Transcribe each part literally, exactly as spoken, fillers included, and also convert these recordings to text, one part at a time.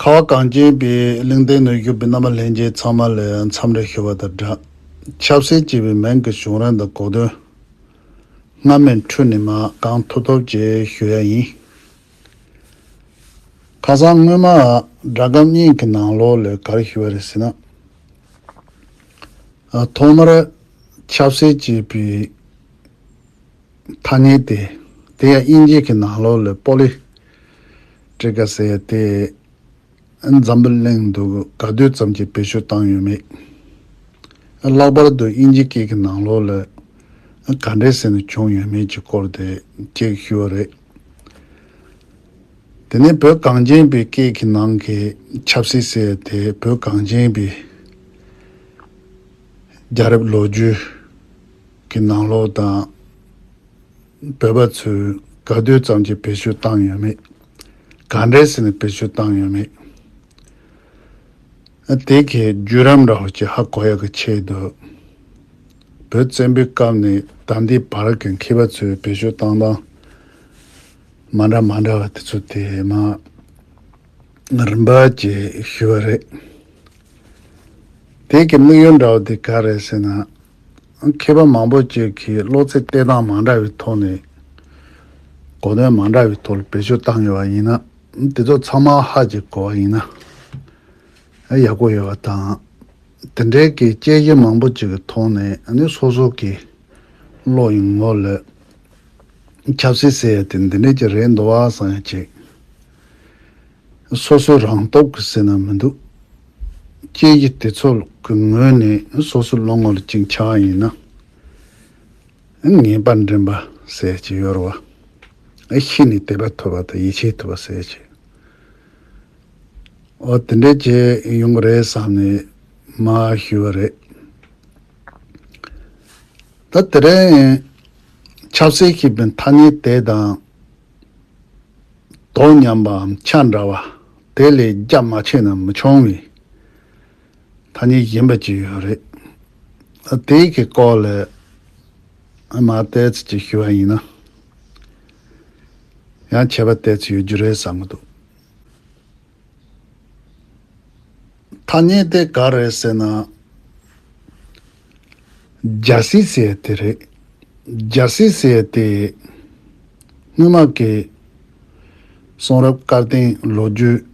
ཁ་བ་གངས་ཅན་པའི་གླིང་སྟེང་ནས་བཞུགས་པའི་རྣམ་པ་ལྷན་རྒྱས་ཚང་མ་ལ་འཚམས་འདྲི་ཞུ་བ་དང་སྦྲགས། ཆབ་སྲིད་ཅེས་པའི་མིང་གི་བྱུང་རིམ་དང་གོ་དོན། སྔ་མའི་འཕྲོས་ནས་མར་གང་ཐུབ་ཐུབ་ཅིག་ཞུ་ཡ་ཡིན། ཁ་སང་སྔོན་མ་སྒྲ་སྒམ་གཉིས་ཀྱི་ནང་ལོགས་ལ་ག་རེ་ཞུས་པ་རེད་ཟེར་ན། ཨ། ཐོག་མར་ཆབ་སྲིད་ཅེས་པའི་ཐ་སྙད་དེ། དེ་ཡང་དབྱིན་ཇི་གི་ནང་ལོགས་ལ་པོ་ལི་ཊི་ཀལ་ཟེར་ཡ་དེ། འཛམ་བུ་གླིང་དུ་ག་དུས་ཙམ་གྱི་བེད་སྤྱོད་བཏང་ཡོད་མེད། ལྷག་པར་དུ་དབྱིན་ཇི་སྐད་ཀྱི་ནང་ལོགས་ལ་ག་འདྲས་ཟེར་ནས་བྱུང་ཡོད་མེད་ཀྱི་སྐོར་དེ་ཅིག་ཞུ་བ་རེད། དེ་ནས་བོད་གངས་ཅན་པའི་སྐད་ཀྱི་ནང་གི་ཆབ་སྲིད་ཟེར་དེ་བོད་གངས་ཅན་པའི་རྒྱལ་རབས་ལོ་རྒྱུས་ཀྱི་ནང་ལོགས་དང་། བོད་པ་ཚོས་ག་དུས་ཙམ་གྱི་བེད་སྤྱོད་བཏང་ཡོད་མེད། ག་འདྲས་ཟེར་ནས་བེད་སྤྱོད་བཏང་ཡོད་མེད། དེ་གའི་བརྒྱུད་རིམ་འདྲ་བོ་ཅིག་ཧ་གོ་ཡག་གི་ཆེད་དུ། བོད་བཙན་པོའི་སྐབས་ནས་ད་ལྟའི་བར་གྱི་མཁས་པ་ཚོས་བེད་སྤྱོད་བཏང་སྟངས་མ་འདྲ་མ་འདྲ་བ་དེ་ཚོ་དེ་མར་རིམ་པ་ཅིག་ཞུས་པ་རེད། དེ་གའི་དམིགས་ཡུལ་འདྲ་བོ་དེ་ག་རེད་ཟེར་ན། མཁས་པ་མང་པོ་ཅིག་གིས་བློ་རྩེ་གཏད་སྟངས་མ་འདྲ་བའི་ཐོག་ནས། གོ་དོན་མ་འདྲ་བའི་ཐོག་ལ་བེད་སྤྱོད་བཏང་ཡོད་པ་ཡིན་ན། དེ་ཚོ་ཚང་མ་ཧ་ཅིག་གོ་བ་ཡིན་ན་ཡག་པོ་ཡོད་པ་དང་། དེ་འདྲའི་གི་དཔྱད་གཞི་མང་པོ་ཅིག་གི་ཐོག་ནས་ནི་སོ་སོ་གི་བློ་ཡི་ངོ་ལ་ཆབ་སྲིད་ཟེར་ཡ་དེ་འདི་འདྲས་ཀྱི་རེད་འདུག་བ་བསམ་ཡ་ཅིག་སོ་སོའི་རང་སྟོབས་ཀྱིས་ཟེར་ན་མི་འདུག་དཔྱད་གཞི་དེ་ཚོ་གི་ངོས་ནས་སོ་སོའི་བློ་ངོ་ལ་ཅིག་འཆར་བ་ཡིན་ན། ངེས་པ་འདྲེན་པ་ཟེར་གྱི་ཡོད་རེད་བ། ཤེས་ནས་དད་པ་ཐོབ་པ་དང་ཡིད་ཆེས་ཐོབ་པ་ཟེར་གྱི། འོ་དེ་འདྲས་བྱས་ཡོང་གི་རེད་བསམ་ནས་མར་ཞུས་པ་རེད། ད་དེ་རིང་ཆབ་སྲིད་ཞེས་པའི་ཐ་སྙད་དེ་དང་དོ་མཉམ་པའམ་ཆ་འདྲ་བ། དེ་ལས་རྒྱ་མ་ཆེ་ན་མི་ཆུང་བའི་ཐ་སྙད་གཞན་པ་ཅིག་ཡོད་རེད། ཨ། དེའི་གི་སྐོར་ལ་ཨ་མ་ཏོག་ཙམ་ཅིག་ཞུ་བ་ཡིན་ན། ཡང་ཁྱད་པར་ཏོག་ཙམ་ཡོད་རྒྱུ་རེད་བསམ་གྱི་འདུག་ཐ་སྙད་དེ་ག་རེད་ཟེར་ན། རྒྱལ་སྲིད་ཟེར་ཡ་དེ་རེད། རྒྱལ་སྲིད་ཟེར་ཡ་དེ་སྔོན་མ་གི་གསུང་རབ་བཀའ་བསྟན་ལོ་རྒྱུས་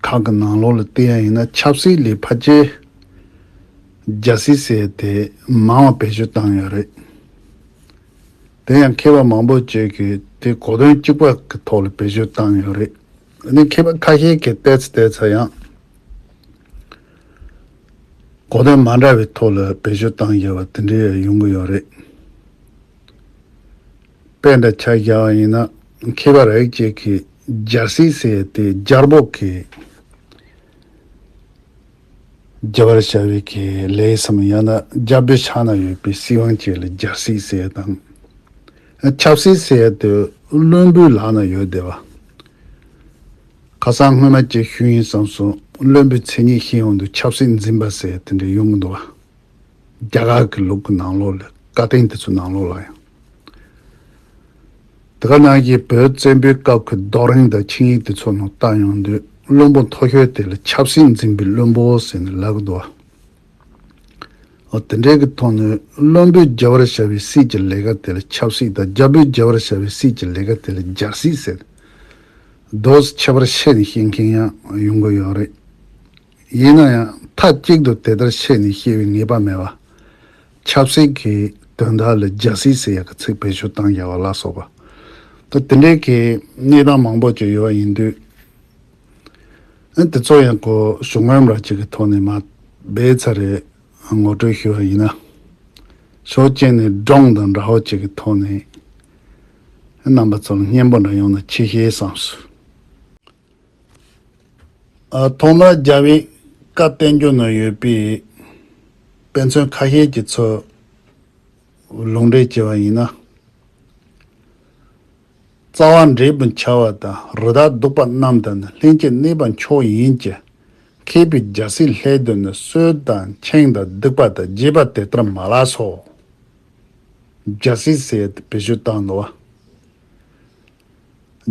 ཁག་གི་ནང་ལོགས་ལ་བལྟས་ཡ་ཡིན་ན། ཆབ་སྲིད་ལས་ཕལ་ཆེར་རྒྱལ་སྲིད་ཟེར་ཡ་དེ་མང་བ་བེད་སྤྱོད་བཏང་ཡོད་རེད། དེ་ཡང་མཁས་པ་མང་པོ་ཅིག་གིས་དེ་གོ་དོན་གཅིག་པ་གི་ཐོག་ལ་བེད་སྤྱོད་བཏང་ཡོད་རེད། ཨ་ནི་མཁས་པ་ཁ་ཤས་ཀྱིས་ཏོག་ཙམ་ཏོག་ཙམ་ཡང་གོ་དོན་མ་འདྲ་བའི་ཐོག་ལ་བེད་སྤྱོད་བཏང་ཡོད་པ་དེ་འདྲ་ཡང་ཡོང་གི་ཡོད་རེད། དཔེ་འདྲ་ཆ་བཞག་པ་ཡིན་ན། མཁས་པ་རིགས་གཅིག་གིས་རྒྱལ་སྲིད་ཟེར་ཡ་དེ་རྒྱལ་པོ་གིས་བརྒྱབ་པར་བྱ་བའི་གི་ལས་སམ། ཡང་ན་རྒྱལ་པོའི་ཕྱག་ན་ཡོད་པའི་སྲིད་དབང་བཅས་ལ་རྒྱལ་སྲིད་ཟེར་ཡ་དང་། ཆབ་སྲིད་ཟེར་ཡ་དེ་བློན་པོའི་ལག་ན་ཡོད་བསྡད་པ། ཁ་སང་སྔོན་མ་ཅིག་ཞུས་ཡིན་བསམ་སོང་། བློན་པོའི་མཚན་ཉིད་ཤེས་ཡོང་དུས་ཆབ་སྲིད་འཛིན་པ་ཟེར་ཡ་དེ་འདྲ་ཡོང་གི་འདུག་བ། རྒྱ་གར་གྱི་ལུགས་ཀྱི་ནང་ལོགས་ལ། བཀའ་བསྟན་དེ་ཚོའི་ནང་ལོགས་ལ་ཡང་། དེ་ག་ནང་བཞིན་བོད་བཙན་པོའི་སྐབས་ཀྱི་རྡོ་རིང་དང་ཆིངས་ཡིག་དེ་ཚོ་ནང་བལྟ་ཡོང་དུས། བློན་པོ་མཐོ་ཤོས་དེ་ལ་ཆབ་སྲིད་འཛིན་པའི་བློན་པོ་ཟེར་ནས་ལབ་ཀྱི་འདུག་བ། འོ་དེ་འདྲའི་གི་ཐོག་ནས་བློན་པོས་བརྒྱབ་པར་བྱ་བའི་སྲིད་ཀྱི་ལས་ཀ་དེ་ལ་ཆབ་སྲིད་དང་། རྒྱལ་པོས་བརྒྱབ་པར་བྱ་བའི་སྲིད་ཀྱི་ལས་ཀ་དེ་ལ་རྒྱལ་སྲིད་ཟེར། དོ་ཁྱད་པར་ཕྱེ་ནས་བཤད་མཁན་ཡང་ཡོང་གི་ཡོད་རེད། ཡིན་ན་ཡང་མཐའ་གཅིག་ཏུ་དེ་ལྟར་ཕྱེ་ནས་བཤད་པའི་ངེས་པ་མེད་པ། ཆབ་སྲིད་ཀྱི་དོན་དག་ལ་རྒྱལ་སྲིད་ཟེར་ཡག་གི་ཚིག་བེད་སྤྱོད་བཏང་ཡག་པ་ལ་སོགས་པ། ད་དེ་འདྲའི་གི་གནས་སྟངས་མང་པོ་ཅིག་ཡོད་པ་ཡིན་དུས། ཨ། དེ་ཚོ་ཡང་ཁོ་གཞུང་ངོས་འདྲ་ཅིག་གི་ཐོག་ནས་མར་འབད་ཚར་རེ་ངོ་སྤྲོད་ཞུ་བ་ཡིན་ན། ཕྱོགས་གཅིག་ནས་སྒྲུང་དང་འདྲ་བོ་ཅིག་གི་ཐོག་ནས་རྣམ་པ་ཚོ་ལ་སྙན་པོ་འདྲ་ཡོང་ན་ཆེ་ཤེས་བསམས་སོང་། ཨ། ཐོག་མར་རྒྱལ་བའི་བཀའ་བསྟན་འགྱུར་ན་ཡོད་པའི་དཔེ་མཚོན་ཁ་ཤས་ཀྱི་ཚུལ་ལུང་འདྲེན་བྱས་པ་ཡིན་ན། རྩ་བ་འབྲས་བུ་འཆའ་བ་དང་། རི་དྭགས་གདུག་པ་རྣམས་དང་ནི། ལྷན་ཅིག་གནས་པ་མཆོག་ཡིན་གྱི། མཁས་པའི་རྒྱལ་སྲིད་སླད་དུ་ནི། གསོད་དང་འཆིང་དང་སྡིག་པ་དང་། བརྗེད་པ་དེ་ལྟར་མ་ལགས་སོ། རྒྱལ་སྲིད་ཟེར་ཏེ་བེད་སྤྱོད་བཏང་འདུག་བ།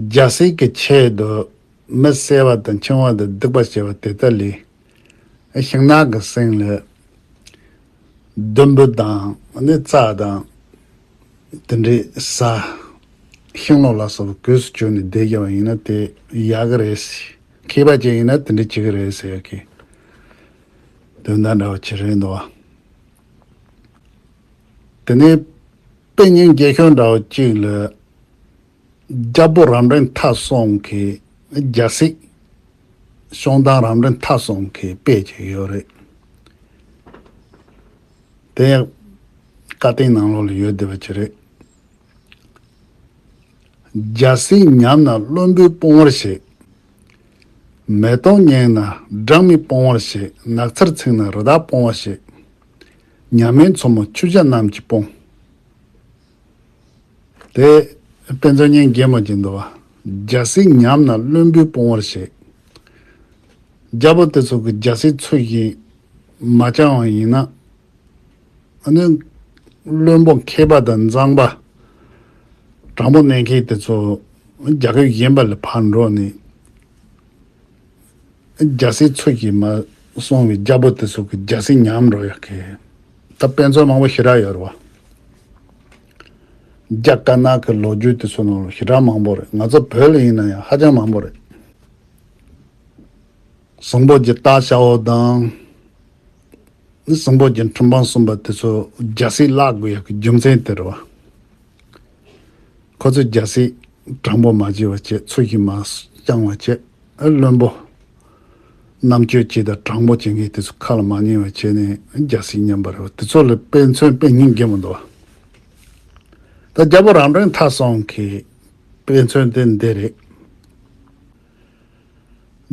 རྒྱལ་སྲིད་ཀྱི་ཆེད་དུ་ མི་བསད་པ་དང་འཆིང་བ་དང་སྡིག་པ་བྱས་པ་དེ་དག་ལས། ཤིང་ནགས་ཀྱི་སེང་ལ་བདུན་པོ་དང་ནི་རྩྭ་དང་། དེ་འདྲའི་ཟ། ཤིང་ལོ་ལ་སོགས་པའི་གོས་སུ་གྱུར་ནས་བསྡད་ཀྱི་བ་ཡིན་ན་དེ་ཡག་གི་རེད། མཁས་པ་ཅིག་ཡིན་ན་དེ་འདྲ་བྱེད་ཀྱི་རེད་ཟེར་ཡག་གི་དོན་དག་འདྲ་བ་ཅིག་རེད་འདུག་བ། དེ་ནས་དཔེ་རྙིང་རྒྱས་ཤོས་འདྲ་བ་ཅིག་ལ། རྒྱལ་པོ་རབ་འབྲིང་ཐ་གསུམ་གྱི་རྒྱལ་སྲིད། བྱུང་སྟངས་རབ་འབྲིང་ཐ་གསུམ་གྱི་དཔེ་ཅིག་ཡོད་རེད། དེ་ཡང་བཀའ་བསྟན་ནང་ལོགས་ལ་ཡོད་བསྡད་པ་ཅིག་རེད། རྒྱལ་སྲིད་ཉམས་ན་བློན་པོས་སྤོང་བར་བྱེད། མེ་ཏོག་རྙིང་ན་སྦྲང་མས་སྤོང་བར་བྱེད། ནགས་ཚལ་ཚིག་ན་རི་དྭགས་སྤོང་བར་བྱེད། ཉ་མའི་མཚོ་མོ་ཆུ་བྱ་རྣམས་ཀྱིས་སྤོང་། དེ་དཔེ་མཚོན་རྙིང་རྒྱས་མོ་ཅིག་འདུག་བ། རྒྱལ་སྲིད་ཉམས་ན་བློན་པོས་སྤོང་བར་བྱེད། རྒྱལ་པོ་དེ་ཚོ་གི་རྒྱལ་སྲིད་ཚུལ་བཞིན་མ་བསྐྱངས་པ་ཡིན་ན། ཨ་ནི་བློན་པོ་མཁས་པ་དང་མཛངས་པ་དྲང་པོ་གནས་མཁན་དེ་ཚོ་རྒྱལ་ཁབ་གཞན་པ་ལ་ཕར་འགྲོ་ནས། རྒྱལ་སྲིད་ཚུལ་བཞིན་མ་སྲུང་བའི་རྒྱལ་པོ་དེ་ཚོ་གི་རྒྱལ་སྲིད་ཉམས་འགྲོ་ཡག་གི། ད་དཔེ་མཚོན་མང་པོ་ཞེ་དྲག་ཡོད་རེད་བ། རྒྱ་དཀར་ནག་གི་ལོ་རྒྱུས་དེ་ཚོ་ནང་ལ་ཞེ་དྲག་མང་པོ་རེད། ང་ཚོ་བོད་ལ་ཡིན་ན་ཡང་ཧ་ཅང་མང་པོ་རེད། ཟིང་པོ་རྗེ་སྟག་ཤར་བ་དང་། ནི་ཟིང་པོ་རྗེ་ཁྲི་འཕང་གསུམ་པ་དེ་ཚོ་རྒྱལ་སྲིད་བརླག་དགོས་ཡག་གི་རྒྱུ་མཚན་དེ་རེད་བ། ཁོ་ཚོས་རྒྱལ་སྲིད་དྲང་པོ་མ་བྱས་པ་བྱས། ཚུལ་བཞིན་མ་བསྐྱངས་པ་བྱས། ཨ། བློན་པོ་རྣམ་དཔྱོད་ཅན་དང་དྲང་པོ་བྱེད་མཁན་དེ་ཚོ་ཁ་ལ་མ་ཉན་པ་བྱས་ནས་རྒྱལ་སྲིད་ཉམས་པ་རེད་བ། དེ་ཚོ་ལ་དཔེ་མཚོན་དཔེ་རྙིང་རྒྱས་མོ་འདུག་བ། ད་རྒྱལ་པོ་རབ་འབྲིང་ཐ་གསུམ་གྱི་དཔེ་མཚོན་དེ་འདི་རེད།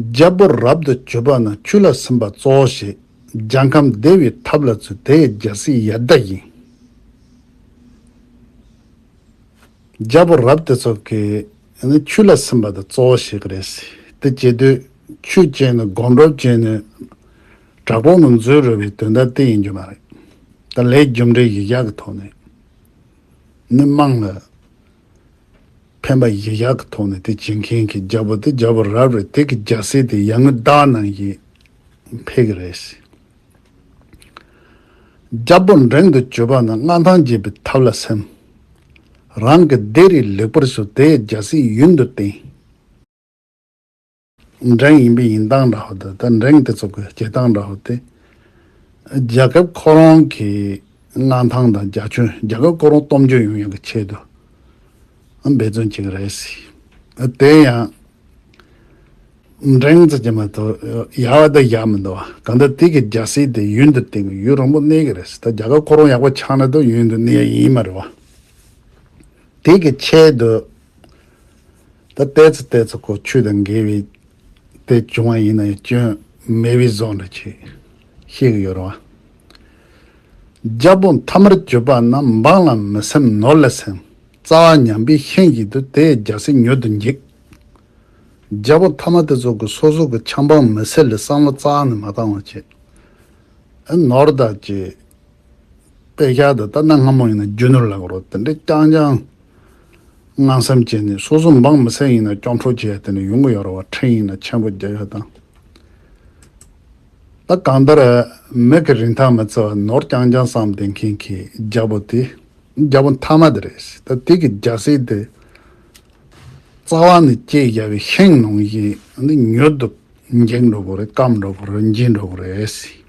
རྒྱལ་པོ་རབ་ཏུ་གྱུར་པ་ན། ཆོས་ལ་སིམ་པ་གཙོ་བོ་ཞིག། རྒྱལ་ཁམས་བདེ་བའི་ཐབས་ལ་བརྩོན། དེ་ཡི་རྒྱལ་སྲིད་ཡར་ལྡན་ཡིན། རྒྱལ་པོ་རབ་དེ་ཚོ་གིས་ནི་ཆོས་ལ་སིམ་པ་དེ་གཙོ་བོ་ཞིག་རེད། དེ་བྱེད་དུས་ཆོས་བྱས་ནས་སྒོམ་སྒྲུབ་བྱས་ནས་དྲག་པོ་ངང་འཛུལ་རུང་བའི་དོན་དག་དེ་ཡིན་རྒྱུ་མ་རེད། ད་ལས་རྒྱུ་འབྲས་ཡི་ཡག་གི་ཐོག་ནས་ནི་དམངས་ལ་ཕན་པ་ཡི་ཡག་གི་ཐོག་ནས་དེ་བྱེད་མཁན་གྱི་རྒྱལ་པོ་དེ་རྒྱལ་པོ་རབ་རེད། དེ་གི་རྒྱལ་སྲིད་དེ་ཡར་ངོའི་ཟླ་ནང་བཞིན་འཕེལ་གི་རེད། རྒྱལ་པོ་འབྲིང་དུ་གྱུར་པ་ན། མངའ་ཐང་རྒྱས་པའི་ཐབས་ལ་སེམས། རང་གི་སྡེ་རུ་ལེགས་པར་ཞུགས། དེ་ཡི་རྒྱལ་སྲིད་ཡུན་དུ་བརྟན། འབྲིང་ཡིན་པའི་ཡིན་སྟངས་འདྲ་བོ་དང་། ད་འབྲིང་དེ་ཚོ་གི་བྱེད་སྟངས་འདྲ་བོ་དེ། རྒྱལ་ཁབ་ཁོ་རང་གི་མངའ་ཐང་དང་རྒྱ་ཁྱོན། རྒྱལ་ཁབ་ཁོ་རང་སྟོབས་འབྱོར་ཡོང་ཡག་གི་ཆེད་དུ་འབད་བརྩོན་བྱེད་ཀྱི་རེད། དེ་ཡང་འབྲིང་ཙམ་གྱིས་མ་གཏོགས་ཡག་པ་དང་ཡག་མི་འདུག་བ། གང་ལྟར་དེ་གི་རྒྱལ་སྲིད་དེ་ཡུན་དུ་བརྟན་གི། ཡུན་རིང་པོ་གནས་ཀྱི་རེད། ད་རྒྱལ་ཁབ་ཁོ་རང་ཡག་པོ་ཆགས་ན་ད་ཡུན་དུ་གནས་ཡ་ཡིན་མ་རེད་བ། དེ་གི་ཆེད་དུ་ད་ཏོག་ཙམ་ཏོག་ཙམ་ཁོ་ཆོས་དང་འགལ་བའི་དེ་བྱུང་བ་ཡིན་ན་ཡང་སྐྱོན་མེད་པའི་བཟོ་འདྲ་ཅིག་ཤེས་ཀྱི་ཡོད་རེད་བ། རྒྱལ་པོ་ཐ་མར་གྱུར་པ་ན། འབངས་ལ་མི་སེམས་ནོར་ལ་སེམས། རྩ་བ་ཉམས་པས་ཤིང་བཞིན་དུ། དེ་ཡི་རྒྱལ་སྲིད་མྱུར་དུ་འཇིག། རྒྱལ་པོ་ཐ་མ་དེ་ཚོ་གི་སོ་སོ་གི་ཆབ་འབངས་མི་སེར་ལ་བསམ་བློ་རྩ་བ་ནས་མ་བཏང་བ་བྱས། ཨ། ནོར་དང་བཅས། དཔེ་བཞག་ད་ལྟ་གནའ་སྔ་མོ་ཡིན་ན་རྒྱུ་ནོར་ལབ་དགོས་རེད། དེ་འདྲ་རྐྱང་རྐྱང་ངན་སེམས་བྱས་ནས། སོ་སོ་འབངས་མི་སེར་ཡིན་ན་སྐྱོབ་འཕྲོག་བྱས་ཡ་དེ་འདྲ་ཡོང་གི་ཡོད་རེད་བ། ཁྲིམས་ཡིན་ན་ཆེན་པོ་རྒྱག་ཡ་དང་། ད་གང་ལྟར་མི་གི་རིན་ཐང་མི་བརྩི་བར་ནོར་རྐྱང་རྐྱང་བསམ་བསྡད་མཁན་གྱི་རྒྱལ་པོ་དེ། རྒྱལ་པོ་ཐ་མ་དེ་རེད། ད་དེ་གི་རྒྱལ་སྲིད་དེ་རྩ་བ་ནས་བཅད་བཞག་པའི་ཤིང་ནང་བཞིན་ནི་མྱུར་དུ་འཇིག་འགྲོ་གི་རེད། སྐམ་འགྲོ་གི་རེད། འཇིག་འགྲོ་གི་རེད།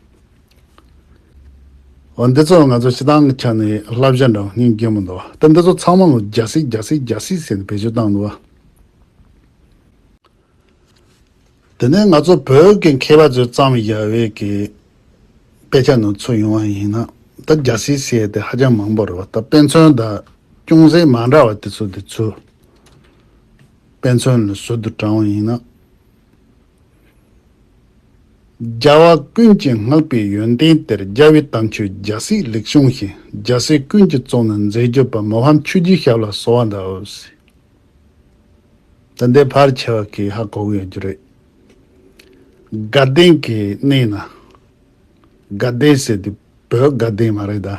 འོ། འདི་ཚོ་ང་ཚོ་སྤྱིར་བཏང་གི་ཆ་ནས་བསླབ་བྱ་འདྲ་བོ་སྙིང་རྗེ་མོ་འདུག་བ། ད་འདི་ཚོ་ཚང་མ་ལ་རྒྱལ་སྲིད་རྒྱལ་སྲིད་རྒྱལ་སྲིད་ཟེར་ནས་བེད་སྤྱོད་བཏང་འདུག་བ། དེ་ནས་ང་ཚོ་བོད་ཀྱི་མཁས་པ་ཚོས་བརྩམས་བཞག་པའི་གི་དཔེ་ཆ་ནང་ཚུར་ཡོང་བ་ཡིན་ན། ད་རྒྱལ་སྲིད་ཟེར་དེ་ཧ་ཅང་མང་པོ་རེད་བ། ད་དཔེ་མཚོན་དང་ཅུང་ཟད་མ་འདྲ་བ་དེ་ཚོ་དེ་ཚོ་དཔེ་མཚོན་ལ་ཟུར་དུ་དྲངས་པ་ཡིན་ན། རྒྱལ་བ་ཀུན་གྱིས་བསྔགས་པའི་ཡོན་ཏན་གཏེར། རྒྱལ་བའི་དམ་ཆོས་རྒྱལ་སྲིད་ལེགས་བྱུང་ཞིང་། རྒྱལ་སྲས་ཀུན་གྱི་གཙོ་ནི་མཛེས་བརྗོད་པ། མི་ཕམ་ཆོས་ཀྱི་ཞབས་ལ་གསོལ་བ་འདེབས། ད་འདི་ཕལ་ཆེ་བ་གིས་ཧ་གོ་གི་ཡོད་རྒྱུ་རེད། དགའ་ལྡན་གྱི་གནས་ན། དགའ་ལྡན་ཟེར་དུས་བོད་དགའ་ལྡན་མ་རེད་ད།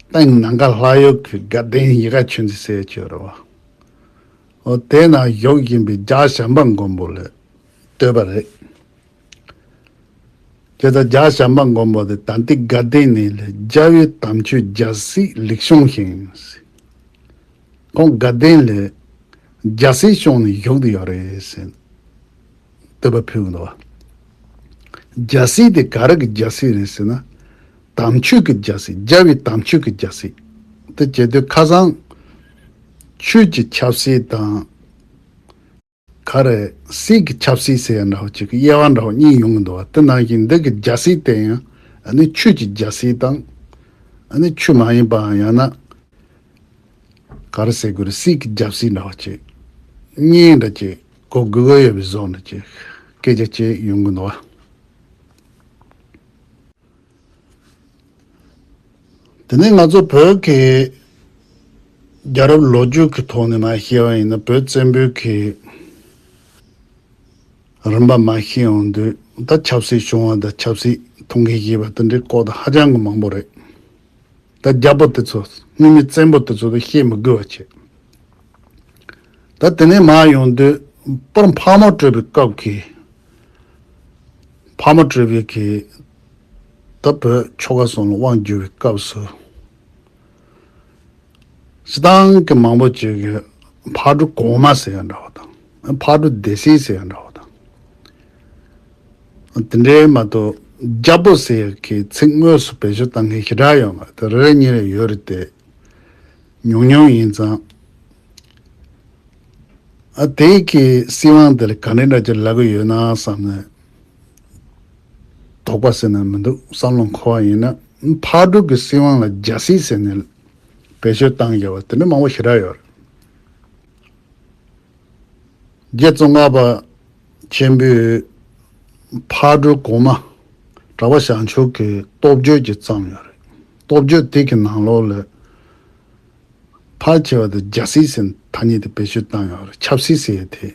སྟེང་ན་ག་ལྷ་ཡུལ་གྱི་དགའ་ལྡན་ཡིད་དགའ་ཆོས་འཛིན་ཟེར་ཡ་ཅིག་ཡོད་རེད་བ། འོ་དེ་ན་བཞུགས་བཞིན་པའི་རྒྱ་བྱམས་པ་མགོན་པོ་ལ་བསྟོད་པ་རེད། དེ་ལྟར་རྒྱ་བྱམས་པ་མགོན་པོ་དེ་ད་ལྟའི་དགའ་ལྡན་ནས་ལས་རྒྱལ་བའི་དམ་ཆོས་རྒྱལ་སྲིད་ལེགས་སྐྱོང་ཞིང་། ཁོང་དགའ་ལྡན་ལས་རྒྱལ་སྲིད་སྐྱོང་ནས་བཞུགས་ཏེ་ཡོད་རེད་ཟེར། བསྟོད་པ་ཕུལ་གི་འདུག་བ། རྒྱལ་སྲིད་དེ་ག་རེ་གི་རྒྱལ་སྲིད་རེད་ཟེར་ན། དམ་ཆོས་ཀྱི་རྒྱལ་སྲིད། རྒྱལ་བའི་དམ་ཆོས་ཀྱི་རྒྱལ་སྲིད། དེ་བྱེད་དུས་ཁ་སང་ཆོས་ཀྱི་ཆབ་སྲིད་དང་། ག་རེ་སྲིད་ཀྱི་ཆབ་སྲིད་ཟེར་ཡ་འདྲ་བོ་ཅིག་གི་དབྱེ་བ་འདྲ་བོ་གཉིས་ཡོང་གི་འདུག་བ། དེ་ནང་བཞིན་འདི་གི་རྒྱལ་སྲིད་དེ་ཡང་ཨ་ནི་ཆོས་ཀྱི་རྒྱལ་སྲིད་དང་། ཨ་ནི་ཆོས་མ་ཡིན་པའང་ཡང་ན། ག་རེ་ཟེར་དགོས་རེད། སྲིད་ཀྱི་རྒྱལ་སྲིད་འདྲ་བ་ཅིག་གཉིས་འདྲ་ཅིག་གོ་དགོས་ཀྱི་ཡོད་པའི་བཟོ་འདྲ་ཅིག་སྐད་ཆ་ཅིག་ཡོང་གི་འདུག་བ། དེ་ནས་ང་ཚོ་བོད་ཀྱི་རྒྱལ་རབས་ལོ་རྒྱུས་ཀྱི་ཐོག་ནས་མར་བཤད་པ་ཡིན་ན། བོད་བཙན་པོའི་གི་རིམ་པ་མར་བཤད་ཡོང་དུས། ད་ཆབ་སྲིད་བྱུང་བ་དང་ཆབ་སྲིད་ཐོན་སྐྱེད་བྱས་པ་དེ་འདྲའི་སྐོར་དང་ཧ་ཅང་གི་མང་པོ་རེད། ད་རྒྱལ་པོ་དེ་ཚོ། སྔོན་མའི་བཙན་པོ་དེ་ཚོ་ལ་བཤད་མི་དགོས་པ་བྱས། ད་དེ་ནས་མར་ཡོང་དུས་པར་ཕག་མོ་བྲིས་པའི་སྐབས་ཀྱི། ཕག་མོ་བྲིས་པའི་གི། ད་བོད་ཆོལ་ཁ་གསུམ་ལ་དབང་བསྒྱུར་བའི་སྐབས་སུ། སྤྱིར་བཏང་གི་མང་པོ་ཅིག་གིས་ཕག་གྲུ་གོང་མ་ཟེར་ཡ་འདྲ་བོ་དང་། ཕག་གྲུ་སྡེ་སྲིད་ཟེར་ཡ་འདྲ་བོ་དང་། དེ་འདྲའི་མ་གཏོགས་རྒྱལ་པོ་ཟེར་ཡ་གི་ཚིག་དངོས་སུ་བེད་སྤྱོད་བཏང་མཁན་ཞེ་དྲག་ཡོད་མ་རེད། དེ་རེ་རེ་གཉིས་རེ་ཡོད་རེད་དེ། ཉུང་ཉུང་ཡིན་ཙང་། ཨ་དེ་གི་སྲིད་དབང་དེ་ལ་ག་འདྲ་འདྲ་ཅིག་ལབ་ཀྱི་ཡོད་ན་བསམ་ནས། དོགས་པ་ཟེར་ན་མི་འདུག་བསམ་བློ་འཁོར་བ་ཡིན་ན། ཕག་གྲུ་གི་སྲིད་དབང་ལ་རྒྱལ་སྲིད་ཟེར་ནས་བེད་སྤྱོད་བཏང་ཡོད་པ་དེ་འདྲ་མང་པོ་ཞེ་དྲག་ཡོད་རེད། རྗེ་ཙོང་ཁ་པ་ཆེན་པོས་ཕག་གྲུ་གོང་མ་གྲགས་པ་བྱང་ཆུབ་ཀྱི་སྟོབས་བརྗོད་ཅིག་བརྩམས་ཡོད་རེད། སྟོབས་བརྗོད་དེ་གི་ནང་ལོགས་ལ་ཕལ་ཆེ་བ་དེ་རྒྱལ་སྲིད་ཟེར་ཐ་སྙད་དེ་བེད་སྤྱོད་བཏང་ཡོད་རེད། ཆབ་སྲིད་ཟེར་ཡས་དེ་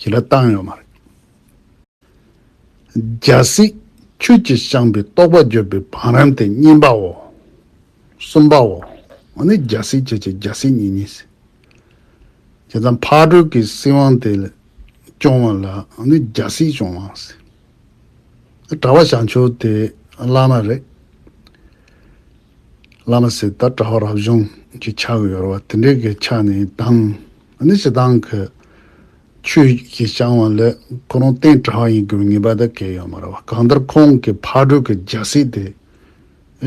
ཞེ་དྲག་བཏང་ཡོད་མ་རེད། རྒྱལ་སྲིད་ཆོས་ཀྱིས་བསྐྱངས་པའི་རྟོགས་པ་བརྗོད་པའི་བང་རིམ་དེ་གཉིས་པའོ། གསུམ་པའོ། ཨ་ནི་རྒྱལ་སྲིད་ཅེས་བྱ་རྒྱལ་སྲིད་གཉིས་གཉིས་ཟེར། བྱས་ཙང་ཕག་གྲུ་གི་སྲིད་དབང་དེ་སྐྱོང་བ་ལ་ཨ་ནི་རྒྱལ་སྲིད་སྐྱོང་བ་ཟེར། གྲགས་པ་བྱང་ཆུབ་དེ་བླ་མ་རེད། བླ་མ་ཟེར་ད་གྲྭ་པ་རབ་བྱུང་གི་ཆགས་ཀྱི་ཡོད་རེད་བ། དེ་འདྲའི་གི་ཆ་ནས་དང་། ཨ་ནི་སྤྱིར་བཏང་གི་ཆོས་ཀྱིས་བསྐྱངས་པ་ལས་ཁོ་རང་བསྟན་གྲྭ་པ་ཡིན་དགོས་པའི་ངེས་པ་ད་གང་ཡང་ཡོད་མ་རེད་བ། གང་ལྟར་ཁོང་གི་ཕག་གྲུ་གི་རྒྱལ་སྲིད་དེ་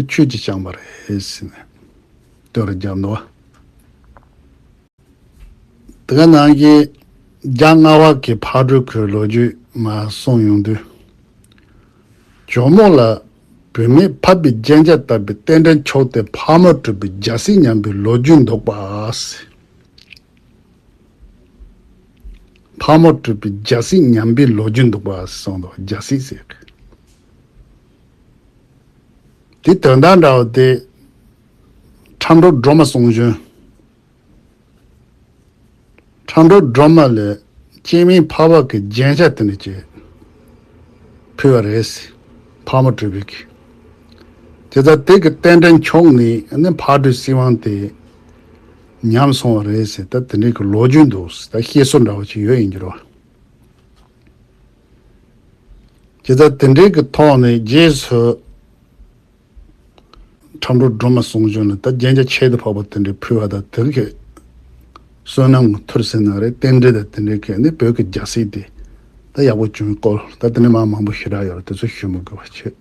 ཆོས་ཀྱིས་བསྐྱངས་པ་རེད་ཟེར་ནས་བསྟོད་ར་བརྒྱབ་འདུག་བ། དེ་ག་ནང་བཞིན་རྒྱ་རྔ་བ་གི་ཕག་གྲུ་གི་ལོ་རྒྱུས་མར་གསུངས་ཡོང་དུས། ཇོ་མོ་ལ་བུད་མེད་འཕགས་པའི་རྒྱན་ཆ་བཏབ་པའི་རྟེན་འབྲེལ་འཁྱོག་སྟེ་ཕག་མོ་བྲིས་པའི་རྒྱལ་སྲིད་ཉམས་པའི་ལོ་རྒྱུས་འདུག་པ། ཕག་མོ་བྲིས་པའི་རྒྱལ་སྲིད་ཉམས་པའི་ལོ་རྒྱུས་འདུག་པ་གསུངས་འདུག་རྒྱལ་སྲིད་ཟེར་གི། དེ་དོན་དག་འདྲ་བོ་དེ་ཁྲ་འབྲུག་སྒྲོལ་མ་གསུང་བྱོན། ཁྲ་འབྲུག་སྒྲོལ་མ་ལས་སྐྱེ་དམན་འཕགས་པ་གི་རྒྱན་ཆ་དེ་འདྲ་ཅིག་ཕུལ་བ་རེད། ཕག་མོ་བྲིས་པའི་གི། དེ་ལྟར་དེ་གི་རྟེན་འབྲེལ་འཁྱོག་ནས་ནི་ཕག་གྲུའི་སྲིད་དབང་དེ་ཉམས་སོང་བ་རེད་ཟེར། ད་དེ་འདྲའི་གི་ལོ་རྒྱུས་འདུག་ད་བཤད་སྲོལ་འདྲ་བོ་ཅིག་ཡོད་ཡིན་གྱི་རེད་བ། དེ་ལྟར་དེ་འདྲའི་གི་ཐོག་ནས་རྗེས་སུ་ཁྲ་འབྲུག་སྒྲོལ་མ་གསུང་བྱོན་ལ་ད་རྒྱན་ཆ་ཆེད་དུ་འཕགས་པ་དེ་འདྲའི་ཕུལ་བ་དང་། དེ་གི་བསོད་ནམས་ཀྱི་མཐུ་ཟེར་ན་རེད། རྟེན་འབྲེལ་དང་དེ་འདྲའི་གི་ནི་བོད་ཀྱི་རྒྱལ་སྲིད་དེ་ད་ཡག་པོ་བྱུང་བའི་སྐོར། ད་དེ་ནས་མར་མང་པོ་ཞེ་དྲག་ཡོད་རེད། དེ་ཚོ་ཞུ་མི་དགོས་པ་བྱས།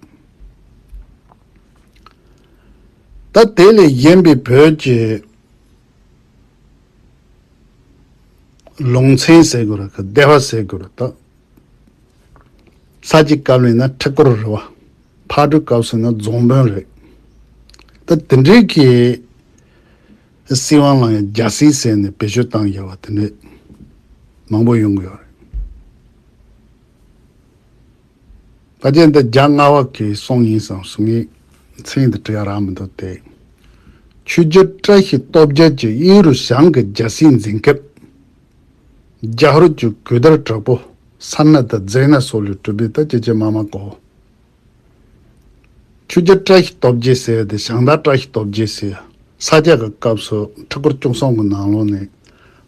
ད་དེ་ལས་གཞན་པའི་བོད་ཀྱི་ལུང་ཚན་ཟེར་དགོས་རེད་ག་སྡེ་པ་ཟེར་དགོས་རེད་ད། ས་སྐྱའི་སྐབས་ལ་ཡིན་ན་ཁྲི་སྐོར་རེད་བ། ཕག་གྲུའི་སྐབས་སུ་ཡིན་ན་རྫོང་དཔོན་རེད། ད་དེ་འདྲའི་གི་སྲིད་དབང་ལ་ཡང་རྒྱལ་སྲིད་ཟེར་ནས་བེད་སྤྱོད་བཏང་ཡོད་པ་དེ་འདྲའི་མང་པོ་ཡོང་གི་ཡོད་རེད། ཕལ་ཆེར་འདི་རྒྱ་རྔ་བ་གི་གསུང་ཡིན་བསམ་སོང་། ངས་མཚན་དེ་བྲི་ཡ་རག་མི་འདུག་སྟེ། ཆོས་རྒྱལ་བཀྲ་ཤིས་སྟོབས་རྒྱལ་གྱིས་གཡས་རུ་ཞང་གི་རྒྱལ་སྲིད་འཛིན་སྐབས། རྒྱབ་རོལ་གྱི་གོས་དར་དྲག་པོ་སར་སྣ་དང་རྫས་སྣ་སོགས་ལས་གྲུབ་པའི་ད་ཅི་ཅི་མ་མ་གོ། ཆོས་རྒྱལ་བཀྲ་ཤིས་སྟོབས་རྒྱལ་ཟེར་ཡ་དེ་ཞང་བདག་བཀྲ་ཤིས་སྟོབས་རྒྱལ་ཟེར་ཡ། ས་སྐྱ་གི་སྐབས་སུ་ཁྲི་སྐོར་བཅུ་གསུམ་གི་ནང་ལོགས་ནས་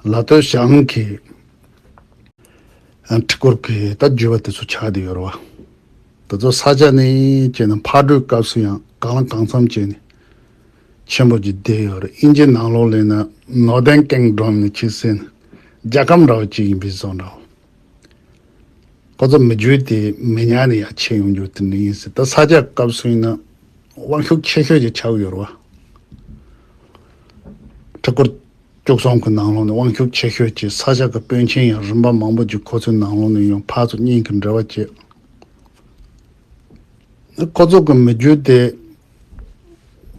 ལ་སྟོད་ཞང་གི་ཨ་ཁྲི་སྐོར་གྱི་ད་བརྒྱུད་པ་དེ་ཚོ་ཆགས་བསྡད་ཡོད་རེད་བ། དེ་ཚོ་ས་ཆ་ནས་བྱས་ན་ཕག་གྲུའི་སྐབས་སུ་ཡང་གང་ལ་གང་འཚམ་བྱས་ནས་ཆེན་པོ་ཅིག་བསྡད་ཡོད་རེད། དབྱིན་ཇིའི་ནང་ལོགས་ལ་ཡིན་ན་Northern Kingdom ནས་ཕྱི་གསལ་ནས་རྒྱལ་ཁམས་འདྲ་བོ་ཅིག་ཡིན་པའི་བཟོ་འདྲ་བོ། ཁོ་ཚོ་མི་རྒྱུད་དེ་མི་ཉག་ནས་ཡར་ཕྱིན་ཡོང་རྒྱུ་དེ་འདྲ་ཡིན་ཟེར། ད་ས་སྐྱ་སྐབས་སུ་ཡིན་ན་དབང་ཤུགས་ཆེ་ཤོས་ཅིག་ཆགས་ཡོད་རེད་བ། ཁྲི་སྐོར་བཅུ་གསུམ་གྱི་ནང་ལོགས་ནས་དབང་ཤུགས་ཆེ་ཤོས་ཀྱི་ས་སྐྱ་གི་དཔོན་ཆེན་ཡང་རིམ་པ་མང་པོ་ཅིག་ཁོ་ཚོའི་ནང་ལོགས་ནས་ཡང་ཕར་ཚུར་གཉིས་ཀྱི་འབྲེལ་བ་བྱས། ཁོ་ཚོ་གི་མི་རྒྱུད་དེ་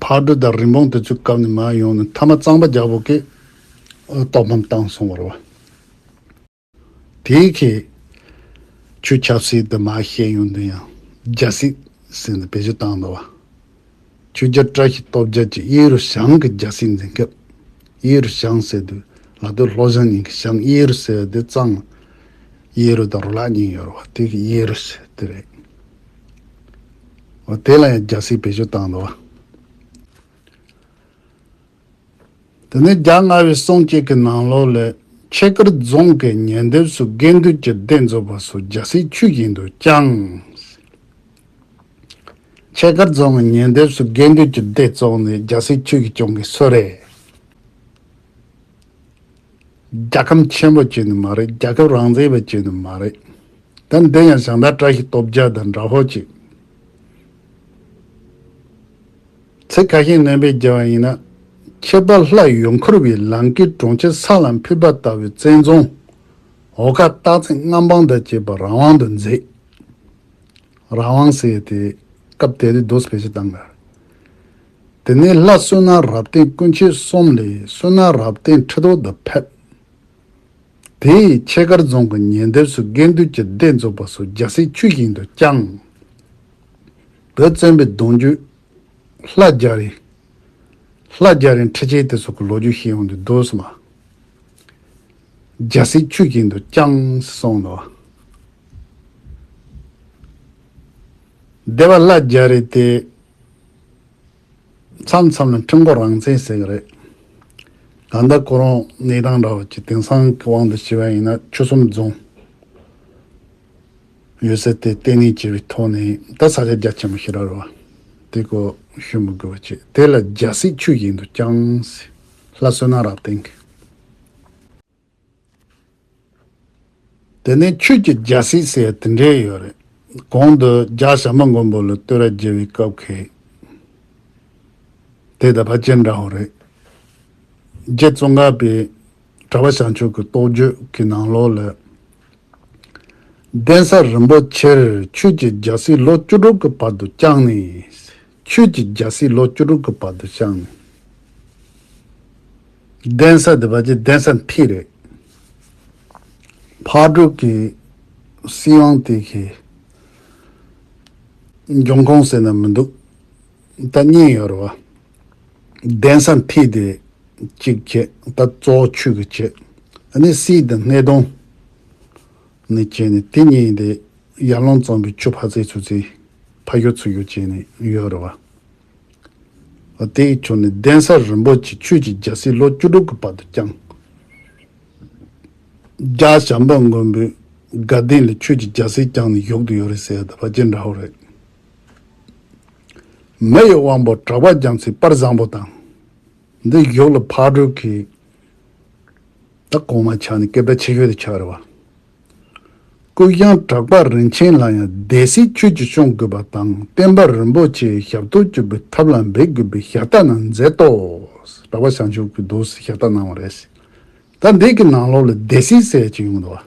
ཕག་གྲུ་དང་རི་བོང་དེ་ཚོའི་སྐབས་ནས་མར་ཡོང་ནས་མཐའ་མ་གཙང་པ་རྒྱལ་པོ་གིས་གཏོར་ཕམ་བཏང་སོང་བ་རེད་བ། དེའི་གི་ཆོས་ཆབ་སྲིད་དུ་མར་བཤད་ཡོང་དུས་ཡང་རྒྱལ་སྲིད་ཟེར་ནས་བེད་སྤྱོད་བཏང་འདུག་བ། ཆོས་རྒྱལ་བཀྲ་ཤིས་སྟོབས་རྒྱལ་གྱིས་གཡས་རུ་ཞང་གི་རྒྱལ་སྲིད་འཛིན་སྐབས། གཡས་རུ་ཞང་ཟེར་དུས་ལ་སྟོད་ལྷོ་ཞང་གཉིས་ཀྱི་ཞང་གཡས་རུ་ཟེར་དེ་གཙང་། གཡས་རུ་དང་རུ་ལག་གཉིས་ཡོད་རེད་བ། དེ་གི་གཡས་རུ་ཟེར་དེ་རེད། འོ་དེ་ལ་ཡང་རྒྱལ་སྲིད་བེད་སྤྱོད་བཏང་འདུག་བ། དེ་ནས་རྒྱ་མངའ་བའི་གསུང་བཅས་ཀྱི་ནང་ལོགས་ལས་ཁྱེད་དཀར་རྫོང་གི་ཉེ་འདབས་སུ་དགེ་འདུན་གྱི་སྡེ་འཛུགས་པ་སོགས་རྒྱལ་སྲིད་ཆོས་བཞིན་དུ་བསྐྱངས། ཁྱེད་དཀར་རྫོང་གི་ཉེ་འདབས་སུ་དགེ་འདུན་གྱི་སྡེ་བཙུགས་ནས་རྒྱལ་སྲིད་ཆོས་ཀྱིས་སྐྱོང་གི་སྲོལ་རེད། རྒྱལ་ཁམས་ཆེན་པོ་བྱས་ནི་མ་རེད། རྒྱལ་ཁབ་རང་བཙན་པ་བྱས་ནི་མ་རེད། ད་འདི་ཡང་ཞང་བདག་བཀྲ་ཤིས་སྟོབས་རྒྱལ་དང་འདྲ་ཧོ་ཅིག་ཚིག་ཁ་ཤས་ནན་པས་བརྒྱབ་པ་ཡིན་ན། ཁྱད་པར་ལྷ་ཡུལ་འཁོར་བའི་ལམ་གྱི་གྲོང་ཁྱེར་ས་ལ་ཕུལ་བ་ལྟ་བུའི་བཙན་རྫོང་འོ་ཁ་སྟག་རྩེ་མངའ་འབངས་དང་བཅས་པ་རང་དབང་དུ་མཛད། རང་དབང་ཟེར་ཏེ་སྐབས་དེ་དུས་རྡོ་སྤེ་ཆ་བཏང་ག་དེ་ནས་ལྷ་བསོད་ནམས་རབ་བརྟན་སྐུ་མཆེད་གསུམ་ལས་བསོད་ནམས་རབ་བརྟན་ཁྲི་ཐོག་ཏུ་ཕེབས། དེས་ཁྱེད་དཀར་རྫོང་གི་ཉེ་འདབས་སུ་དགེ་འདུན་གྱི་སྡེ་འཛུགས་པ་སོགས་རྒྱལ་སྲིད་ཆོས་བཞིན་དུ་བསྐྱངས། བོད་བཙན་པོའི་གདུང་རྒྱུད་ལྷ་རྒྱ་རས། ལྷ་རྒྱ་རས་ཁྲི་ཆེན་དེ་ཚོ་གི་ལོ་རྒྱུས་ཤེས་ཡོང་དུས་འདུག་སེ་མ། རྒྱལ་སྲིད་ཆོས་བཞིན་དུ་བསྐྱངས་སེ་གསུངས་འདུག་སྡེ་པ་ལྷ་རྒྱ་རས་དེ་མཚམས་མཚམས་ལ་ཁྲིམས་འགོག་རང་བཙན་ཟེར་གི་རེད། གང་ལྟར་ཁོ་རང་གནས་སྟངས་འདྲ་བ་ཅིག་དེང་སང་གི་དབང་དུ་བྱས་པ་ཡིན་ན་ཆོལ་གསུམ་རྫོང་ཡོད་ས་དེ་བརྟན་གནས་བྱས་པའི་ཐོག་ནས་ད་ས་ཆ་རྒྱ་ཆེན་པོ་ཞེ་དྲག་རེད་བ། དེ་ཁོ་ཞུ་མི་དགོས་པ་བྱས། དེ་ལ་རྒྱལ་སྲིད་ཆོས་བཞིན་དུ་བསྐྱངས་ཟེར། ལྷ་བསོད་ནམས་རབ་བརྟན་གྱིས། དེ་ནས་ཆོས་ཀྱི་རྒྱལ་སྲིད་ཟེར་དེ་འདྲའི་ཡོད་རེད། གོང་དུ་རྒྱ་བྱམས་པ་མགོན་པོ་ལ་བསྟོད་ར་བརྒྱབ་པའི་སྐབས་ཁེ། དེ་ད་ཕར་ཅི་འདྲ་བོ་རེད། རྗེ་ཙོང་ཁ་པས་གྲགས་པ་བྱང་ཆུབ་ཀྱི་རྟོགས་བརྗོད་ཀྱི་ནང་ལོགས་ལ། གདན་ས་རིན་པོ་ཆེར་ཆོས་ཀྱི་རྒྱལ་སྲིད་ལོ་བཅུ་དྲུག་གི་བར་དུ་བསྐྱངས་ནས། ཆོས་ཀྱི་རྒྱལ་སྲིད་ལོ་བཅུ་དྲུག་གི་བར་དུ་བསྐྱངས་ནས། གདན་ས་དེ་བ་ཅི་གདན་ས་མཐིལ་རེད། ཕག་གྲུ་གི་སྲིད་དབང་དེ་གི་འབྱུང་ཁུངས་ཟེར་ན་མི་འདུག་ད་གཉིས་ཡོད་རེད་བ། གདན་ས་མཐིལ་དེ་གཅིག་བྱས། ད་གཙོ་བོ་ཆོས་ཀྱི་བྱས། ཨ་ནི་སྲིད་དེ་སྣེ་གདོང་ནས་བྱས་ནས་དེ་གཉིས་དེ་ཡར་ཀླུང་གཙང་པོའི་ཆུ་ཕར་ཚད་ཚུར་ཚད་ཕ་ཡུལ་ཚུར་ཡུལ་བྱས་ནས་ཡོད་རེད་བ། དེའི་ཕྱོགས་ནས་གདན་ས་རིན་པོ་ཆེ་ཆོས་ཀྱི་རྒྱལ་སྲིད་ལོ་བཅུ་དྲུག་གི་བར་དུ་བསྐྱངས། རྒྱ་བྱམས་པ་མགོན་པོའི་དགའ་ལྡན་ལ་ཆོས་ཀྱི་རྒྱལ་སྲིད་བསྐྱངས་ནས་བཞུགས་བསྡད་ཡོད་རེད་ཟེར་ཡ་ད་ཕར་ཅི་འདྲ་བོ་རེད། མི་ཡི་དབང་པོ་གྲགས་པ་རྒྱ་མཚོའི་དཔལ་བཟང་པོ་དང་། འདི་བཞུགས་ལ་ཕག་གྲུ་གི་ད་གོང་མ་ཆགས་ནས་སྐད་གྲགས་ཆེ་ཤོས་དེ་ཆགས་རེད་བ། སྐུ་ཞང་གྲགས་པ་རིན་ཆེན་ལ་ཡང་སྡེ་སྲིད་ཆོས་ཀྱིས་སྐྱོང་དགོས་པ་དང་བསྟན་པ་རིན་པོ་ཆེའི་ཞབས་ཏོག་སྐྱོབ་པའི་ཐབས་ལ་འབད་དགོས་པའི་ཞལ་ཏ་ན་མཛད་དོ། གྲགས་པ་བྱང་ཆུབ་ཀྱིས་འདུག་སེ་ཞལ་ཏ་གནང་བ་རེད། ད་འདི་གི་ནང་ལོགས་ལ་སྡེ་སྲིད་ཟེར་གྱི་ཡོང་འདུག་